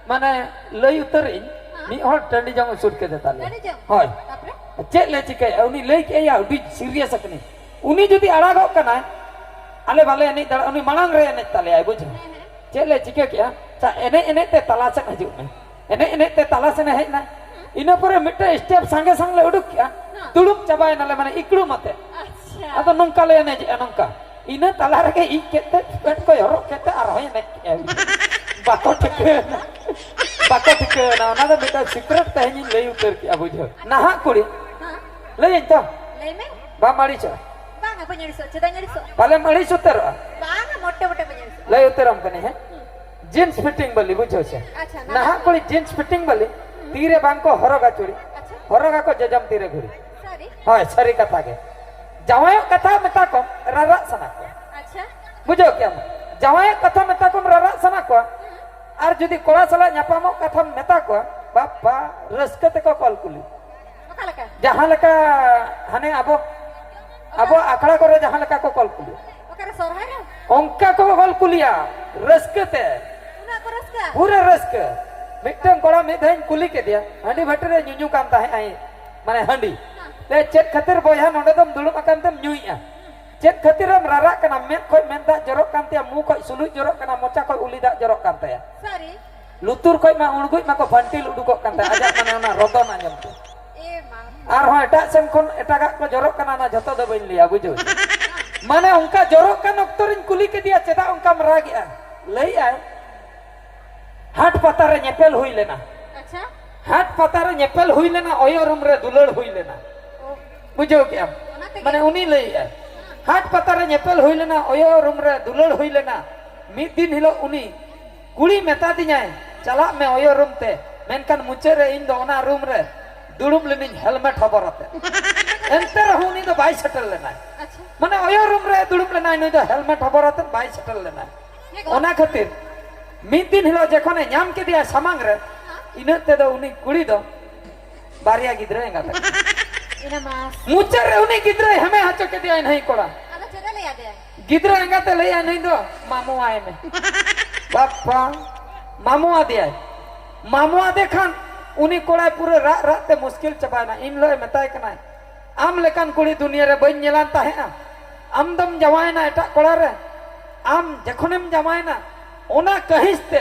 ᱢᱟᱱᱮ ᱞᱟᱹᱭ ᱩᱛᱟᱹᱨ ᱤᱧ, ᱦᱮᱸ᱾ ᱢᱤᱫ ᱦᱚᱲ ᱴᱟᱺᱰᱤ ᱡᱚᱝ ᱥᱩᱴ ᱠᱮᱫᱮ ᱛᱟᱞᱮᱭᱟ᱾ ᱴᱟᱺᱰᱤ ᱡᱚᱝ? ᱦᱳᱭ᱾ ᱛᱟᱯᱚᱨᱮ? ᱪᱮᱫ ᱞᱮ ᱪᱤᱠᱟᱹᱭᱟ? ᱩᱱᱤ ᱞᱟᱹᱭ ᱠᱮᱜᱼᱟᱭ, ᱭᱟ, ᱟᱹᱰᱤ serious ᱟᱠᱟᱱᱟᱹᱧ᱾ ᱩᱱᱤ ᱡᱩᱫᱤ ᱟᱲᱟᱜᱚᱜ ᱠᱟᱱᱟᱭ, ᱟᱞᱮ ᱵᱟᱞᱮ ᱮᱱᱮᱡ ᱫᱟᱲᱮᱭᱟᱜᱼᱟ, ᱩᱱᱤ ᱢᱟᱲᱟᱝ ᱨᱮ ᱮᱱᱮᱡ ᱛᱟᱞᱮᱭᱟᱭ, ᱵᱩᱡᱷᱟᱹᱣ᱾ ᱦᱮᱸ, ᱦᱮᱸ᱾ ᱪᱮᱫ ᱞᱮ ᱪᱤᱠᱟᱹ ᱠᱮᱜᱼᱟ? ᱪᱟ, ᱮᱱᱮᱡ ᱮᱱᱮᱡ ᱛᱮ ᱛᱟᱞᱟ ᱥᱮᱫ ᱦᱤᱡᱩᱜ ᱢᱮ᱾ ᱮᱱᱮᱡ ᱮᱱᱮᱡ ᱛᱮ ᱛᱟᱞᱟ ᱥᱮᱱᱮ ᱦᱮᱡ ᱮᱱᱟ᱾ ᱤᱱᱟᱹ ᱯᱚᱨᱮ ᱢᱤᱫᱴᱮᱱ step ᱥᱟᱸᱜᱮ ᱥᱟᱝ ᱞᱮ ᱩᱰᱩᱠ ᱠᱮᱜᱼᱟ᱾ ᱦᱮᱸ᱾ ᱫᱩᱲᱩᱵ ᱪᱟᱵᱟᱭᱮᱱᱟᱞᱮ, ᱢᱟᱱᱮ ᱤᱠᱲᱩᱢ ᱟᱛᱮ᱾ ᱟᱪᱪᱷᱟ᱾ ᱟᱫᱚ ᱱᱚᱝᱠᱟ ᱞᱮ ᱮᱱᱮᱡᱮᱜᱼᱟ, ᱱᱚᱝᱠᱟ᱾ ᱤᱱᱟᱹ ᱛᱟᱞᱟ ᱨᱮᱜᱮ ᱤᱡ ᱠᱮᱫ ᱛᱮ ᱯᱮᱱᱴ ᱠᱚᱭ ᱦᱚᱨᱚᱜ ᱠᱮᱫ ᱛᱮ ᱟᱨᱦᱚᱸᱭ ᱮᱱᱮᱡ ᱠᱮᱜᱼᱟ᱾ ᱵᱟᱠᱚ ᱴᱷᱤᱠᱟᱹᱣᱮᱱᱟ᱾ ᱵᱟᱠᱚ ᱴᱷᱤᱠᱟᱹᱣᱮᱱᱟ᱾ ᱚᱱᱟ ᱫᱚ ᱢᱤᱫᱴᱟᱝ secret ᱛᱮᱦᱮᱧᱤᱧ ᱞᱟᱹᱭ ᱩᱛᱟᱹᱨ ᱠᱮᱜᱼᱟ, ᱵᱩᱡᱷᱟᱹᱣ᱾ ᱱᱟᱦᱟᱜ ᱠᱩᱲᱤ᱾ ᱦᱮᱸ᱾ ᱞᱟᱹᱭᱟᱹᱧ ᱛᱚ? ᱞᱟᱹᱭ ᱢᱮ᱾ ᱵᱟᱢ ᱟᱹᱲᱤᱥᱚᱜᱼᱟ? ᱵᱟᱝ᱾ ᱵᱟᱹᱧ ᱟᱹᱲᱤᱥᱚᱜᱼᱟ᱾ ᱪᱮᱫᱟᱜ ᱤᱧ ᱟᱹᱲᱤᱥᱚᱜᱼᱟ? ᱯᱟᱞᱮᱢ ᱟᱹᱲᱤᱥ ᱩᱛᱟᱹᱨᱚᱜᱼᱟ᱾ ᱵᱟᱝᱟ, ᱢᱚᱴᱮ ᱢᱚᱴᱮ ᱵᱟᱹᱧ ᱟᱹᱲᱤᱥᱚᱜᱼᱟ᱾ ᱞᱟᱹᱭ ᱩᱛᱟᱹᱨᱟᱢ ᱠᱟᱹᱱᱟᱹᱧ, ᱦᱮᱸ? ᱡᱤᱱᱥ ᱯᱷᱤᱴᱤᱝ ᱵᱟᱹᱞᱤ, ᱵᱩᱡᱷᱟᱹᱣ ᱥᱮ? ᱟᱪᱪᱷᱟ, ᱱᱟᱦᱟᱜ ᱱᱟᱦᱟᱜ ᱠᱩᱲᱤ ᱡᱤᱱᱥ ᱯᱷᱤᱴᱤᱝ ᱵᱟᱹᱞᱤ ᱛᱤᱨᱮ ᱵᱟᱝ ᱠᱚ ᱦᱚᱨᱚᱜᱟ ᱪᱩᱲᱤ, ᱟᱪᱪᱷᱟ᱾ ᱦᱚᱨᱚᱜᱟ ᱠᱚ ᱡᱚᱡᱚᱢ ᱛᱤᱨᱮ ᱜᱷᱩᱲᱤ᱾ ᱥᱟᱹᱨᱤ? ᱦᱳᱭ, ᱥᱟᱹᱨᱤ ᱠᱟᱛᱷᱟ ᱜᱮ᱾ ᱡᱟᱶᱟᱭᱚᱜ ᱠᱟᱛᱷᱟ ᱢᱮᱛᱟ ᱠᱚᱢ, ᱨᱟᱨᱟᱜ ᱥᱟᱱᱟ ᱠᱚᱣᱟ᱾ ᱟᱪᱪᱷᱟ᱾ ᱵᱩᱡᱷᱟᱹᱣ ᱠᱮᱜᱼᱟᱢ? ᱡᱟᱶᱟᱭᱚᱜ ᱠᱟᱛᱷᱟ ᱢᱮᱛᱟ ᱠᱚᱢ, ᱨᱟᱨᱟᱜ ᱥᱟᱱᱟ ᱠᱚᱣᱟ᱾ ᱟᱨ ᱡᱩᱫᱤ ᱠᱚᱲᱟ ᱥᱟᱞᱟᱜ ᱧᱟᱯᱟᱢᱚᱜ ᱠᱟᱛᱷᱟᱢ ᱢᱮᱛᱟ ᱠᱚᱣᱟ, ᱵᱟᱯᱟ, ᱨᱟᱹᱥᱠᱟᱹ ᱛᱮᱠᱚ ᱠᱚᱞ ᱠᱩᱞᱤ᱾ ᱚᱠᱟ ᱞᱮᱠᱟ? ᱡᱟᱦᱟᱸ ᱞᱮᱠᱟ ᱦᱟᱱᱮ ᱟᱵᱚ, ᱟᱵᱚ ᱟᱠᱷᱲᱟ ᱠᱚᱨᱮ ᱡᱟᱦᱟᱸ ᱞᱮᱠᱟ ᱠᱚ ᱠᱚᱞ ᱠᱩᱞᱤ, ᱚᱠᱟᱨᱮ, ᱥᱚᱨᱦᱟᱭ ᱨᱮ? ᱚᱱᱠᱟ ᱠᱚ ᱠᱚᱞ ᱠᱩᱞᱤᱭᱟ, ᱨᱟᱹᱥᱠᱟᱹ ᱛᱮ᱾ ᱩᱱᱟᱹᱜ ᱠᱚ ᱨᱟᱹᱥᱠᱟᱹ? ᱯᱩᱨᱟᱹ ᱨᱟᱹᱥᱠᱟᱹ᱾ ᱢᱤᱫᱴᱟᱝ ᱠᱚᱲᱟ ᱢᱤᱫ ᱫᱷᱟᱣ ᱤᱧ ᱠᱩᱞᱤ ᱠᱮᱫᱮᱭᱟ, ᱦᱟᱺᱰᱤ ᱵᱷᱟᱹᱴᱤ ᱨᱮ ᱧᱩᱧᱩ ᱠᱟᱱ ᱛᱟᱦᱮᱸ ᱟᱭ, ᱢᱟᱱᱮ ᱦᱟᱺᱰᱤ᱾ ᱦᱮᱸ᱾ ᱞᱟᱹᱭ, "ᱪᱮᱫ ᱠᱷᱟᱹᱛᱤᱨ ᱵᱚᱭᱦᱟ ᱱᱚᱰᱮ ᱫᱚᱢ ᱫᱩᱲᱩᱵ ᱟᱠᱟᱱ ᱛᱮᱢ ᱧᱩᱭᱮᱫᱼᱟ? ᱪᱮᱫ ᱠᱷᱟᱹᱛᱤᱨᱮᱢ ᱨᱟᱨᱟᱜ ᱠᱟᱱᱟ? ᱢᱮᱫ ᱠᱷᱚᱡ ᱢᱮᱫ ᱫᱟᱜ ᱡᱚᱨᱚᱜ ᱠᱟᱱ ᱛᱟᱭᱟ, ᱢᱩ ᱠᱷᱚᱡ ᱥᱩᱞᱩᱡ ᱡᱚᱨᱚᱜ ᱠᱟᱱᱟ, ᱢᱚᱪᱟ ᱠᱷᱚᱡ ᱩᱞᱤ ᱫᱟᱜ ᱡᱚᱨᱚᱜ ᱠᱟᱱ ᱛᱟᱭᱟ᱾ ᱥᱟᱹᱨᱤ? ᱞᱩᱛᱩᱨ ᱠᱷᱚᱡ ᱢᱟ ᱩᱬᱜᱩᱡ ᱢᱟᱠᱚ ᱵᱷᱟᱱᱴᱤᱞ ᱩᱰᱩᱠᱚᱜ ᱠᱟᱱ ᱛᱟᱭᱟ, ᱟᱡᱟᱜ ᱢᱟᱱᱮ ᱚᱱᱟ ᱨᱚᱫᱚᱱ ᱟᱸᱡᱚᱢ ᱛᱮ᱾ ᱮ ᱢᱟ᱾ ᱟᱨᱦᱚᱸ ᱮᱴᱟᱜ ᱥᱮᱱ ᱠᱷᱚᱱ ᱮᱴᱟᱜᱟᱜ ᱠᱚ ᱡᱚᱨᱚᱜ ᱠᱟᱱᱟ, ᱚᱱᱟ ᱡᱷᱚᱛᱚ ᱫᱚ ᱵᱟᱹᱧ ᱞᱟᱹᱭᱟ, ᱵᱩᱡᱷᱟᱹᱣ?" ᱢᱟᱱᱮ ᱚᱱᱠᱟ ᱡᱚᱨᱚᱜ ᱠᱟᱱ ᱚᱠᱛᱚ ᱨᱤᱧ ᱠᱩᱞᱤ ᱠᱮᱫᱮᱭᱟ, "ᱪᱮᱫᱟᱜ ᱚᱱᱠᱟᱢ ᱨᱟᱜᱮᱜᱼᱟ?" ᱞᱟᱹᱭᱮᱜᱼᱟᱭ, ᱦᱟᱴ ᱯᱟᱛᱟ ᱨᱮ ᱧᱮᱯᱮᱞ ᱦᱩᱭ ᱞᱮᱱᱟ᱾ ᱟᱪᱪᱷᱟ᱾ ᱦᱟᱴ ᱯᱟᱛᱟ ᱨᱮ ᱧᱮᱯᱮᱞ ᱦᱩᱭ ᱞᱮᱱᱟ, ᱚᱭᱚ ᱨᱩᱢ ᱨᱮ ᱫᱩᱞᱟᱹᱲ ᱦᱩᱭ ᱞᱮᱱᱟ᱾ ᱚ᱾ ᱵᱩᱡᱷᱟᱹᱣ ᱠᱮᱜᱼᱟᱢ? ᱚᱱᱟ ᱛᱮᱜᱮ? ᱢᱟᱱᱮ ᱩᱱᱤ ᱞᱟᱹᱭᱮᱜᱼᱟᱭ, ᱦᱟᱴ ᱯᱟᱛᱟ ᱨᱮ ᱧᱮᱯᱮᱞ ᱦᱩᱭ ᱞᱮᱱᱟ, ᱚᱭᱚ ᱨᱩᱢ ᱨᱮ ᱫᱩᱞᱟᱹᱲ ᱦᱩᱭ ᱞᱮᱱᱟ᱾ ᱢᱤᱫ ᱫᱤᱱ ᱦᱤᱞᱳᱜ ᱩᱱᱤ ᱠᱩᱲᱤ ᱢᱮᱛᱟ ᱫᱤᱧᱟᱭ, "ᱪᱟᱞᱟᱜ ᱢᱮ ᱚᱭᱚ ᱨᱩᱢ ᱛᱮ", ᱢᱮᱱᱠᱷᱟᱱ ᱢᱩᱪᱟᱹᱫ ᱨᱮ ᱤᱧ ᱫᱚ ᱚᱱᱟ ᱨᱩᱢ ᱨᱮ ᱫᱩᱲᱩᱵ ᱞᱮᱱᱟᱹᱧ ᱦᱮᱞᱢᱮᱴ ᱦᱚᱵᱚᱨ ᱟᱛᱮ᱾ ᱮᱱᱛᱮ ᱨᱮᱦᱚᱸ ᱩᱱᱤ ᱫᱚ ᱵᱟᱭ ᱥᱮᱴᱮᱨ ᱞᱮᱱᱟᱭ᱾ ᱟᱪᱪᱷᱟ᱾ ᱢᱟᱱᱮ ᱚᱭᱚ ᱨᱩᱢ ᱨᱮ ᱫᱩᱲᱩᱵ ᱞᱮᱱᱟᱭ, ᱱᱩᱭ ᱫᱚ ᱦᱮᱞᱢᱮᱴ ᱦᱚᱵᱚᱨ ᱟᱛᱮ ᱵᱟᱭ ᱥᱮᱴᱮᱨ ᱞᱮᱱᱟᱭ᱾ ᱦᱮᱸ ᱜᱚ᱾ ᱚᱱᱟ ᱠᱷᱟᱹᱛᱤᱨ ᱢᱤᱫ ᱫᱤᱱ ᱦᱤᱞᱳᱜ ᱡᱚᱠᱷᱚᱱᱮ ᱧᱟᱢ ᱠᱮᱫᱮᱭᱟ ᱥᱟᱢᱟᱝ ᱨᱮ, ᱤᱱᱟᱹᱜ ᱛᱮᱫᱚ ᱩᱱᱤ ᱠᱩᱲᱤ ᱫᱚ ᱵᱟᱨᱭᱟ ᱜᱤᱫᱽᱨᱟᱹ ᱮᱸᱜᱟᱛ ᱟᱠᱟᱱᱟ᱾ ᱤᱱᱟᱹ ᱢᱟ᱾ ᱢᱩᱪᱟᱹᱫ ᱨᱮ ᱩᱱᱤ ᱜᱤᱫᱽᱨᱟᱹᱭ ᱦᱮᱢᱮ ᱦᱚᱪᱚ ᱠᱮᱫᱮᱭᱟ ᱱᱟᱹᱭ ᱠᱚᱲᱟ᱾ ᱟᱫᱚ ᱪᱮᱫ ᱮ ᱞᱟᱹᱭ ᱟᱫᱮᱭᱟ? ᱜᱤᱫᱽᱨᱟᱹ ᱮᱸᱜᱟᱛᱮ ᱞᱟᱹᱭᱟ, "ᱱᱩᱭ ᱫᱚ ᱢᱟᱢᱚ ᱟᱭ ᱢᱮ, ᱵᱟᱯᱟ", ᱢᱟᱢᱚ ᱟᱫᱮᱭᱟᱭ᱾ ᱢᱟᱢᱚ ᱟᱫᱮ ᱠᱷᱟᱱ ᱩᱱᱤ ᱠᱚᱲᱟᱭ ᱯᱩᱨᱟᱹ ᱨᱟᱜ ᱨᱟᱜ ᱛᱮ ᱢᱩᱥᱠᱤᱞ ᱪᱟᱵᱟᱭᱮᱱᱟ᱾ ᱤᱱ ᱦᱤᱞᱳᱜ ᱮ ᱢᱮᱛᱟᱭ ᱠᱟᱱᱟᱭ, "ᱟᱢ ᱞᱮᱠᱟᱱ ᱠᱩᱲᱤ ᱫᱩᱱᱤᱭᱟᱹ ᱨᱮ ᱵᱟᱹᱧ ᱧᱮᱞᱟᱱ ᱛᱟᱦᱮᱸᱜᱼᱟ, ᱟᱢ ᱫᱚᱢ ᱡᱟᱶᱟᱭᱮᱱᱟ ᱮᱴᱟᱜ ᱠᱚᱲᱟ ᱨᱮ, ᱟᱢ ᱡᱚᱠᱷᱚᱱᱮᱢ ᱡᱟᱶᱟᱭᱮᱱᱟ, ᱚᱱᱟ ᱠᱟᱹᱦᱤᱥ ᱛᱮ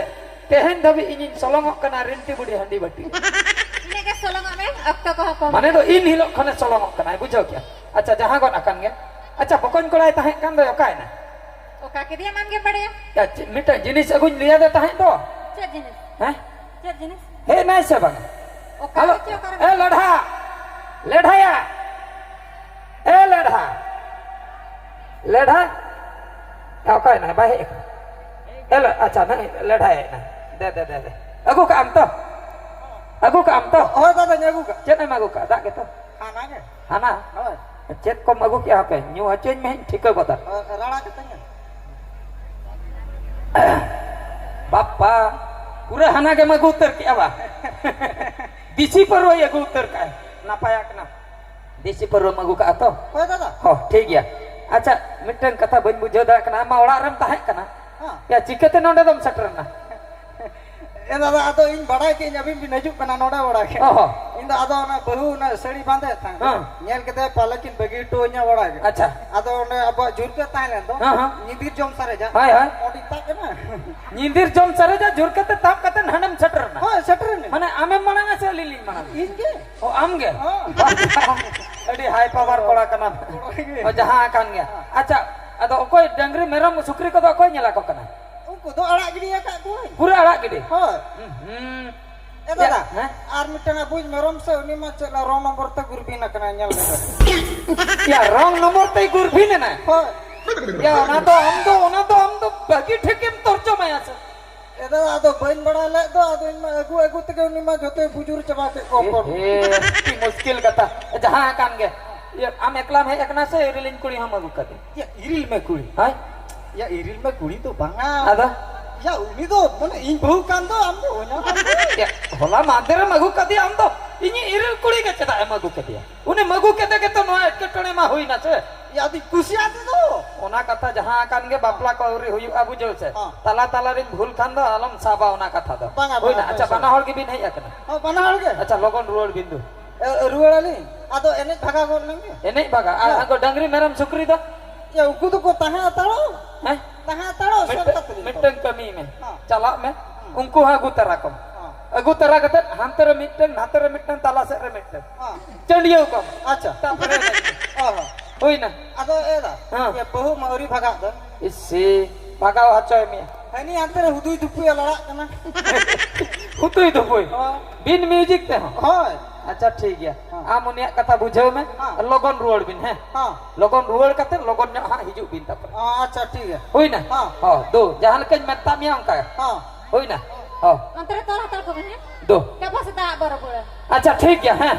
ᱛᱮᱦᱮᱧ ᱫᱷᱟᱹᱵᱤᱡ ᱤᱧᱤᱧ ᱥᱚᱞᱚᱝᱚᱜ ᱠᱟᱱᱟ ᱨᱤᱱᱴᱤ ᱵᱩᱰᱷᱤ ᱦᱟᱺᱰᱤ ᱵᱟᱹᱴᱤ ᱨᱮ᱾" ᱤᱱᱟᱹᱜ ᱜᱮ ᱥᱚᱞᱚᱝᱚᱜ ᱢᱮ, ᱚᱠᱛᱚ ᱠᱚᱦᱚᱸ ᱠᱚᱢ ᱢᱟᱱᱮ ᱫᱚ ᱜᱮᱭᱟ᱾ ᱤᱱ ᱦᱤᱞᱳᱜ ᱠᱷᱚᱱᱮ ᱥᱚᱞᱚᱝᱚᱜ ᱠᱟᱱᱟᱭ, ᱵᱩᱡᱷᱟᱹᱣ ᱠᱮᱜᱼᱟ? ᱟᱪᱪᱷᱟ, ᱡᱟᱦᱟᱸ ᱜᱚᱫ ᱟᱠᱟᱱ ᱜᱮ᱾ ᱟᱪᱪᱷᱟ, ᱵᱚᱠᱚᱧ ᱠᱚᱲᱟᱭ ᱛᱟᱦᱮᱸ ᱠᱟᱱ ᱫᱚᱭ ᱚᱠᱟᱭᱮᱱᱟ? ᱚᱠᱟ ᱠᱮᱫᱮᱭᱟᱢ ᱟᱢ ᱜᱮᱢ ᱵᱟᱲᱟᱭᱟ᱾ ᱭᱟ, ᱪᱮᱫ, ᱢᱤᱫᱴᱟᱝ ᱡᱤᱱᱤᱥ ᱟᱹᱜᱩᱧ ᱞᱟᱹᱭᱟᱫᱮ ᱛᱟᱦᱮᱸᱫ ᱫᱚ᱾ ᱪᱮᱫ ᱡᱤᱱᱤᱥ? ᱦᱮᱸ? ᱪᱮᱫ ᱡᱤᱱᱤᱥ? ᱦᱮᱡ ᱮᱱᱟᱭ ᱥᱮ ᱵᱟᱝ? ᱚᱠᱟ ᱦᱮᱞᱳ, ᱨᱮᱪᱚ ᱚᱠᱟᱨᱮ ᱮ ᱞᱟᱹᱰᱷᱟ, ᱞᱮᱰᱷᱟᱭᱟ, ᱮ ᱞᱮᱰᱷᱟ, ᱞᱮᱰᱷᱟ? ᱚᱠᱟᱭᱮᱱᱟᱭ? ᱵᱟᱭ ᱦᱮᱡ ᱟᱠᱟᱱᱟ? ᱮᱞ, ᱟᱪᱪᱷᱟ, ᱱᱟᱜ ᱞᱮᱰᱷᱟᱭ ᱦᱮᱡ ᱮᱱᱟ᱾ ᱫᱮ, ᱫᱮ, ᱫᱮ, ᱫᱮ᱾ ᱟᱹᱜᱩ ᱠᱟᱜ ᱟᱢ ᱛᱚ? ᱟᱹᱜᱩ ᱠᱟᱜ ᱟᱢ ᱛᱚ? ᱦᱳᱭ ᱫᱟᱫᱟᱧ ᱟᱹᱜᱩ ᱠᱟᱜ᱾ ᱪᱮᱫ ᱮᱢ ᱟᱹᱜᱩ ᱠᱟᱜ? ᱫᱟᱜ ᱜᱮᱛᱚ? ᱦᱟᱱᱟ ᱜᱮ᱾ ᱦᱟᱱᱟ? ᱦᱳᱭ᱾ ᱪᱮᱫ ᱠᱚᱢ ᱟᱹᱜᱩ ᱠᱮᱜᱼᱟ? ᱦᱟᱯᱮ, ᱧᱩ ᱦᱚᱪᱚᱧ ᱢᱮ, ᱤᱧ ᱴᱷᱤᱠᱟᱹ ᱜᱚᱫᱟ᱾ ᱦᱳᱭ, ᱨᱟᱲᱟ ᱠᱟᱛᱮ ᱧᱮᱞ᱾ ᱵᱟᱯᱟ, ᱯᱩᱨᱟᱹ ᱦᱟᱱᱟ ᱜᱮᱢ ᱟᱹᱜᱩ ᱩᱛᱟᱹᱨ ᱠᱮᱜᱼᱟ ᱵᱟ? ᱫᱮᱥᱤ ᱯᱟᱹᱨᱣᱟᱹᱭ ᱟᱹᱜᱩ ᱩᱛᱟᱹᱨ ᱠᱟᱜᱼᱟ᱾ ᱱᱟᱯᱟᱭᱟᱜ ᱠᱟᱱᱟ᱾ ᱫᱮᱥᱤ ᱯᱟᱹᱨᱣᱟᱹᱢ ᱟᱹᱜᱩ ᱠᱟᱜᱼᱟ ᱛᱚ? ᱦᱳᱭ ᱫᱟᱫᱟ᱾ ᱦᱚᱸ, ᱴᱷᱤᱠ ᱜᱮᱭᱟ᱾ ᱟᱪᱪᱷᱟ, ᱢᱤᱫᱴᱟᱝ ᱠᱟᱛᱷᱟ ᱵᱟᱹᱧ ᱵᱩᱡᱷᱟᱹᱣ ᱫᱟᱲᱮᱭᱟᱜ ᱠᱟᱱᱟ, ᱟᱢ ᱢᱟ ᱚᱲᱟᱜ ᱨᱮᱢ ᱛᱟᱦᱮᱸ ᱠᱟᱱᱟ᱾ ᱦᱮᱸ᱾ ᱭᱟ, ᱪᱤᱠᱟᱹᱛᱮ ᱱᱚᱸᱰᱮ ᱫᱚᱢ ᱥᱮᱴᱮᱨ ᱮᱱᱟ? ᱮ ᱫᱟᱫᱟ, ᱟᱫᱚ ᱤᱧ ᱵᱟᱲᱟᱭ ᱠᱮᱫᱟᱹᱧ ᱟᱹᱵᱤᱱ ᱵᱤᱱ ᱦᱤᱡᱩᱜ ᱠᱟᱱᱟ ᱱᱚᱸᱰᱮ ᱚᱲᱟᱜ ᱜᱮ᱾ ᱚ ᱦᱚᱸ᱾ ᱤᱧ ᱫᱚ ᱟᱫᱚ ᱚᱱᱟ ᱵᱟᱹᱦᱩ ᱚᱱᱟ ᱥᱟᱹᱲᱤ ᱵᱟᱸᱫᱮ ᱛᱟᱦᱮᱸ ᱦᱮᱸ᱾ ᱧᱮᱞ ᱠᱮᱫᱮ ᱯᱟᱞᱮ ᱠᱤᱱ ᱵᱟᱹᱜᱤ ᱦᱚᱴᱚ ᱟᱹᱧᱟ ᱚᱲᱟᱜ ᱜᱮ᱾ ᱟᱪᱪᱷᱟ᱾ ᱟᱫᱚ ᱚᱸᱰᱮ ᱟᱵᱚᱣᱟᱜ ᱡᱷᱩᱨᱠᱟᱹ ᱛᱟᱦᱮᱸ ᱞᱮᱱ ᱫᱚ, ᱦᱮᱸ, ᱦᱮᱸ᱾ ᱧᱤᱫᱤᱨ ᱡᱚᱢ ᱥᱟᱨᱮᱡᱟ᱾ ᱦᱳᱭ, ᱦᱳᱭ᱾ ᱚᱸᱰᱮᱧ ᱛᱟᱵ ᱮᱱᱟ᱾ ᱧᱤᱫᱤᱨ ᱡᱚᱢ ᱥᱟᱨᱮᱡᱟ ᱡᱷᱩᱨᱠᱟᱹ ᱛᱮ ᱛᱟᱵ ᱠᱟᱛᱮ ᱦᱟᱸᱰᱮᱢ ᱥᱮᱴᱮᱨ ᱮᱱᱟ? ᱦᱳᱭ, ᱥᱮᱴᱮᱨ ᱮᱱᱟᱹᱧ᱾ ᱢᱟᱱᱮ ᱟᱢᱮᱢ ᱢᱟᱲᱟᱝᱟ ᱥᱮ ᱟᱹᱞᱤᱧ ᱞᱤᱧ ᱢᱟᱲᱟᱝᱟ? ᱤᱧ ᱜᱮ᱾ ᱚ, ᱟᱢ ᱜᱮ? ᱦᱚᱸ᱾ ᱟᱹᱰᱤ ᱦᱟᱭ ᱯᱟᱣᱟᱨ ᱠᱚᱲᱟ ᱠᱟᱱᱟᱢ᱾ ᱠᱚᱲᱟ ᱜᱮ᱾ ᱚ, ᱡᱟᱦᱟᱸ ᱟᱠᱟᱱ ᱜᱮ᱾ ᱦᱮᱸ᱾ ᱟᱪᱪᱷᱟ, ᱟᱫᱚ ᱚᱠᱚᱭ ᱰᱟᱹᱝᱨᱤ, ᱢᱮᱨᱚᱢ, ᱥᱩᱠᱨᱤ ᱠᱚᱫᱚ ᱚᱠᱚᱭ ᱧᱮᱞ ᱟᱠᱚ ᱠᱟᱱᱟ? ᱩᱱᱠᱩ ᱫᱚ ᱟᱲᱟᱜ ᱜᱤᱰᱤ ᱟᱠᱟᱫ ᱠᱚᱣᱟᱹᱧ᱾ ᱯᱩᱨᱟᱹ ᱟᱲᱟᱜ ᱜᱤᱰᱤ? ᱦᱳᱭ᱾ ᱦᱩᱸ, ᱦᱩᱸ᱾ ᱮ ᱫᱟᱫᱟ, ᱦᱮᱸ? ᱟᱨ ᱢᱤᱫᱴᱟᱝ ᱟᱵᱚᱭᱤᱡ ᱢᱮᱨᱚᱢ ᱥᱮ ᱩᱱᱤ ᱢᱟ ᱪᱮᱫ ᱨᱚᱝ ᱱᱚᱢᱵᱚᱨ ᱛᱮ ᱜᱩᱨᱵᱷᱤᱱ ᱟᱠᱟᱱᱟᱭ, ᱧᱮᱞ ᱞᱮᱫᱟ᱾ ᱭᱟ, ᱨᱚᱝ ᱱᱚᱢᱵᱚᱨ ᱛᱮᱭ ᱜᱩᱨᱵᱷᱤᱱ ᱮᱱᱟᱭ? ᱦᱳᱭ᱾ ᱭᱟ, ᱚᱱᱟ ᱫᱚ ᱟᱢ ᱫᱚ, ᱚᱱᱟ ᱫᱚ ᱟᱢ ᱫᱚ ᱵᱷᱟᱹᱜᱤ ᱴᱷᱤᱠᱮᱢ ᱛᱚᱨᱡᱚᱢᱟᱭᱟ ᱥᱮ᱾ ᱮ ᱫᱟᱫᱟ, ᱟᱫᱚ ᱵᱟᱹᱧ ᱵᱟᱲᱟᱭ ᱞᱮᱫ ᱫᱚ, ᱟᱫᱚ ᱤᱧ ᱢᱟ ᱟᱹᱜᱩ ᱟᱹᱜᱩ ᱛᱮᱜᱮ ᱩᱱᱤ ᱢᱟ ᱡᱷᱚᱛᱚᱭ ᱵᱩᱡᱩᱨ ᱪᱟᱵᱟ ᱠᱮᱫ ᱠᱚᱣᱟ ᱦᱚᱯᱚᱱ᱾ ᱮ, ᱟᱹᱰᱤ ᱢᱩᱥᱠᱤᱞ ᱠᱟᱛᱷᱟ᱾ ᱡᱟᱦᱟᱸ ᱟᱠᱟᱱ ᱜᱮ᱾ ᱤᱭᱟᱹ, ᱟᱢ ᱮᱠᱞᱟᱢ ᱦᱮᱡ ᱟᱠᱟᱱᱟ ᱥᱮ ᱤᱨᱤᱞᱤᱧ ᱠᱩᱲᱤ ᱦᱚᱸᱢ ᱟᱹᱜᱩ ᱠᱟᱫᱮ? ᱭᱟ, ᱤᱨᱤᱞ ᱢᱮ ᱠᱩᱲᱤ᱾ ᱦᱮᱸ? ᱭᱟ, ᱤᱨᱤᱞ ᱢᱮ ᱠᱩᱲᱤ ᱫᱚ ᱵᱟᱝᱟ᱾ ᱟᱫᱚ? ᱭᱟ, ᱩᱱᱤ ᱫᱚ, ᱢᱟᱱᱮ, ᱤᱧ ᱵᱟᱹᱦᱩ ᱠᱟᱱ ᱫᱚ, ᱟᱢ ᱫᱚ ᱚᱱᱟ ᱠᱟᱱ ᱫᱚ᱾ ᱭᱟ, ᱦᱚᱞᱟ ᱢᱟᱦᱫᱮᱨᱮᱢ ᱟᱹᱜᱩ ᱠᱟᱫᱮᱭᱟ ᱟᱢ ᱫᱚ᱾ ᱤᱧᱤᱡ ᱤᱨᱤᱞ ᱠᱩᱲᱤ ᱜᱮ ᱪᱮᱫᱟᱜ ᱮᱢ ᱟᱹᱜᱩ ᱠᱮᱫᱮᱭᱟ? ᱩᱱᱤᱢ ᱟᱹᱜᱩ ᱠᱮᱫᱮ ᱜᱮᱛᱚ ᱱᱚᱣᱟ ᱮᱴᱠᱮᱴᱚᱬᱮ ᱢᱟ ᱦᱩᱭᱱᱟ ᱥᱮ᱾ ᱭᱟ, ᱟᱫᱚᱧ ᱠᱩᱥᱤᱭᱟᱫᱮ ᱫᱚ᱾ ᱚᱱᱟ ᱠᱟᱛᱷᱟ ᱡᱟᱦᱟᱸ ᱟᱠᱟᱱ ᱜᱮ, ᱵᱟᱯᱞᱟ ᱠᱚ ᱟᱹᱣᱨᱤ ᱦᱩᱭᱩᱜᱼᱟ, ᱵᱩᱡᱷᱟᱹᱣ ᱥᱮ᱾ ᱦᱚᱸ᱾ ᱛᱟᱞᱟ ᱛᱟᱞᱟ ᱨᱤᱧ ᱵᱷᱩᱞ ᱠᱷᱟᱱ ᱫᱚ ᱟᱞᱚᱢ ᱥᱟᱵᱟ ᱚᱱᱟ ᱠᱟᱛᱷᱟ ᱫᱚ᱾ ᱵᱟᱝᱟ, ᱦᱩᱭᱱᱟ? ᱵᱟᱝᱟ, ᱟᱪᱪᱷᱟ, ᱵᱟᱝᱟ᱾ ᱵᱟᱱᱟ ᱦᱚᱲ ᱜᱮᱵᱤᱱ ᱦᱮᱡ ᱟᱠᱟᱱᱟ? ᱦᱚᱸ, ᱵᱟᱱᱟ ᱦᱚᱲ ᱜᱮ᱾ ᱟᱪᱪᱷᱟ, ᱞᱚᱜᱚᱱ ᱨᱩᱣᱟᱹᱲ ᱵᱤᱱ ᱫᱩ᱾ ᱮ, ᱨᱩᱣᱟᱹᱲ ᱟᱹᱞᱤᱧ? ᱟᱫᱚ ᱮᱱᱮᱡ ᱵᱷᱟᱜᱟᱣ ᱜᱚᱫ ᱞᱮᱱ ᱜᱮ᱾ ᱮᱱᱮᱡ ᱵᱷᱟᱜᱟᱣ? ᱟᱨ ᱦᱮᱸ᱾ ᱟᱫᱚ ᱰᱟᱝᱨᱤ ᱢᱮᱨᱚᱢ ᱥᱩᱠᱨᱤ ᱫᱚ? ᱭᱟ, ᱩᱱᱠᱩ ᱫᱚᱠᱚ ᱛᱟᱦᱮᱸ ᱦᱟᱛᱟᱲᱚᱜ᱾ ᱦᱮᱸ? ᱛᱟᱦᱮᱸ ᱦᱟᱛᱟᱲᱚᱜ, ᱥᱮᱱ ᱢᱤᱫᱴᱟᱝ, ᱠᱟᱛᱮ ᱜᱮ᱾ ᱢᱤᱫᱴᱟᱝ ᱠᱟᱹᱢᱤᱭ ᱢᱮ᱾ ᱦᱮᱸ᱾ ᱪᱟᱞᱟᱜ ᱢᱮ᱾ ᱦᱮᱸ᱾ ᱩᱱᱠᱩ ᱦᱚᱸ ᱟᱹᱜᱩ ᱛᱟᱨᱟ ᱠᱚᱢ᱾ ᱦᱮᱸ᱾ ᱟᱹᱜᱩ ᱛᱟᱨᱟ ᱠᱟᱛᱮ ᱦᱟᱱᱛᱮ ᱨᱮ ᱢᱤᱫᱴᱟᱝ, ᱱᱟᱛᱮ ᱨᱮ ᱢᱤᱫᱴᱟᱝ, ᱛᱟᱞᱟ ᱥᱮᱫ ᱨᱮ ᱢᱤᱫᱴᱟᱝ᱾ ᱦᱮᱸ᱾ ᱪᱟᱹᱰᱤᱭᱟᱹᱣ ᱠᱚᱢ᱾ ᱟᱪᱪᱷᱟ᱾ ᱛᱟᱨᱯᱚᱨᱮ ᱮᱱᱮᱡ ᱢᱮ᱾ ᱚ ᱦᱚᱸ᱾ ᱦᱩᱭᱱᱟ? ᱟᱫᱚ ᱮ ᱫᱟ, ᱦᱮᱸ᱾ ᱤᱭᱟᱹ ᱵᱟᱹᱦᱩ ᱢᱟ ᱟᱹᱣᱨᱤ ᱵᱷᱟᱜᱟᱜ ᱫᱚ᱾ ᱤᱥᱤ, ᱵᱷᱟᱜᱟᱣ ᱦᱚᱪᱚᱭ ᱢᱮᱭᱟ᱾ ᱦᱟᱹᱱᱤ ᱦᱟᱱᱛᱮ ᱨᱮ ᱦᱩᱫᱩᱭ ᱫᱩᱯᱩᱭ ᱞᱟᱲᱟᱜ ᱠᱟᱱᱟ᱾ ᱦᱩᱫᱩᱭ ᱫᱩᱯᱩᱭ? ᱦᱳᱭ᱾ ᱵᱤᱱ ᱢᱤᱭᱩᱡᱤᱠ ᱛᱮᱦᱚᱸ? ᱦᱳᱭ᱾ ᱟᱪᱪᱷᱟ, ᱴᱷᱤᱠ ᱜᱮᱭᱟ᱾ ᱦᱮᱸ᱾ ᱟᱢ ᱩᱱᱤᱭᱟᱜ ᱠᱟᱛᱷᱟ ᱵᱩᱡᱷᱟᱹᱣ ᱢᱮ᱾ ᱦᱮᱸ᱾ ᱞᱚᱜᱚᱱ ᱨᱩᱣᱟᱹᱲ ᱵᱤᱱ, ᱦᱮᱸ? ᱦᱮᱸ᱾ ᱞᱚᱜᱚᱱ ᱨᱩᱣᱟᱹᱲ ᱠᱟᱛᱮ ᱞᱚᱜᱚᱱ ᱧᱚᱜ ᱦᱟᱸᱜ ᱦᱤᱡᱩᱜ ᱵᱤᱱ ᱛᱟᱯᱚᱨᱮ᱾ ᱟᱪᱪᱷᱟ, ᱴᱷᱤᱠ ᱜᱮᱭᱟ᱾ ᱦᱩᱭᱱᱟ? ᱦᱮᱸ᱾ ᱦᱚᱸ, ᱫᱩ, ᱡᱟᱦᱟᱸ ᱞᱮᱠᱟᱧ ᱢᱮᱛᱟᱜ ᱢᱮᱭᱟ ᱚᱱᱠᱟ᱾ ᱦᱮᱸ᱾ ᱦᱩᱭᱱᱟ? ᱦᱚᱸ᱾ ᱚᱱᱛᱮ ᱨᱮ ᱛᱚᱞ ᱦᱟᱛᱟᱲ ᱠᱚᱵᱮᱱ, ᱦᱮᱸ? ᱫᱩ᱾ ᱜᱟᱯᱟ ᱥᱮᱛᱟᱜ ᱵᱚ ᱨᱚᱯᱚᱲᱟ᱾ ᱟᱪᱪᱷᱟ, ᱴᱷᱤᱠ ᱜᱮᱭᱟ, ᱦᱮᱸ᱾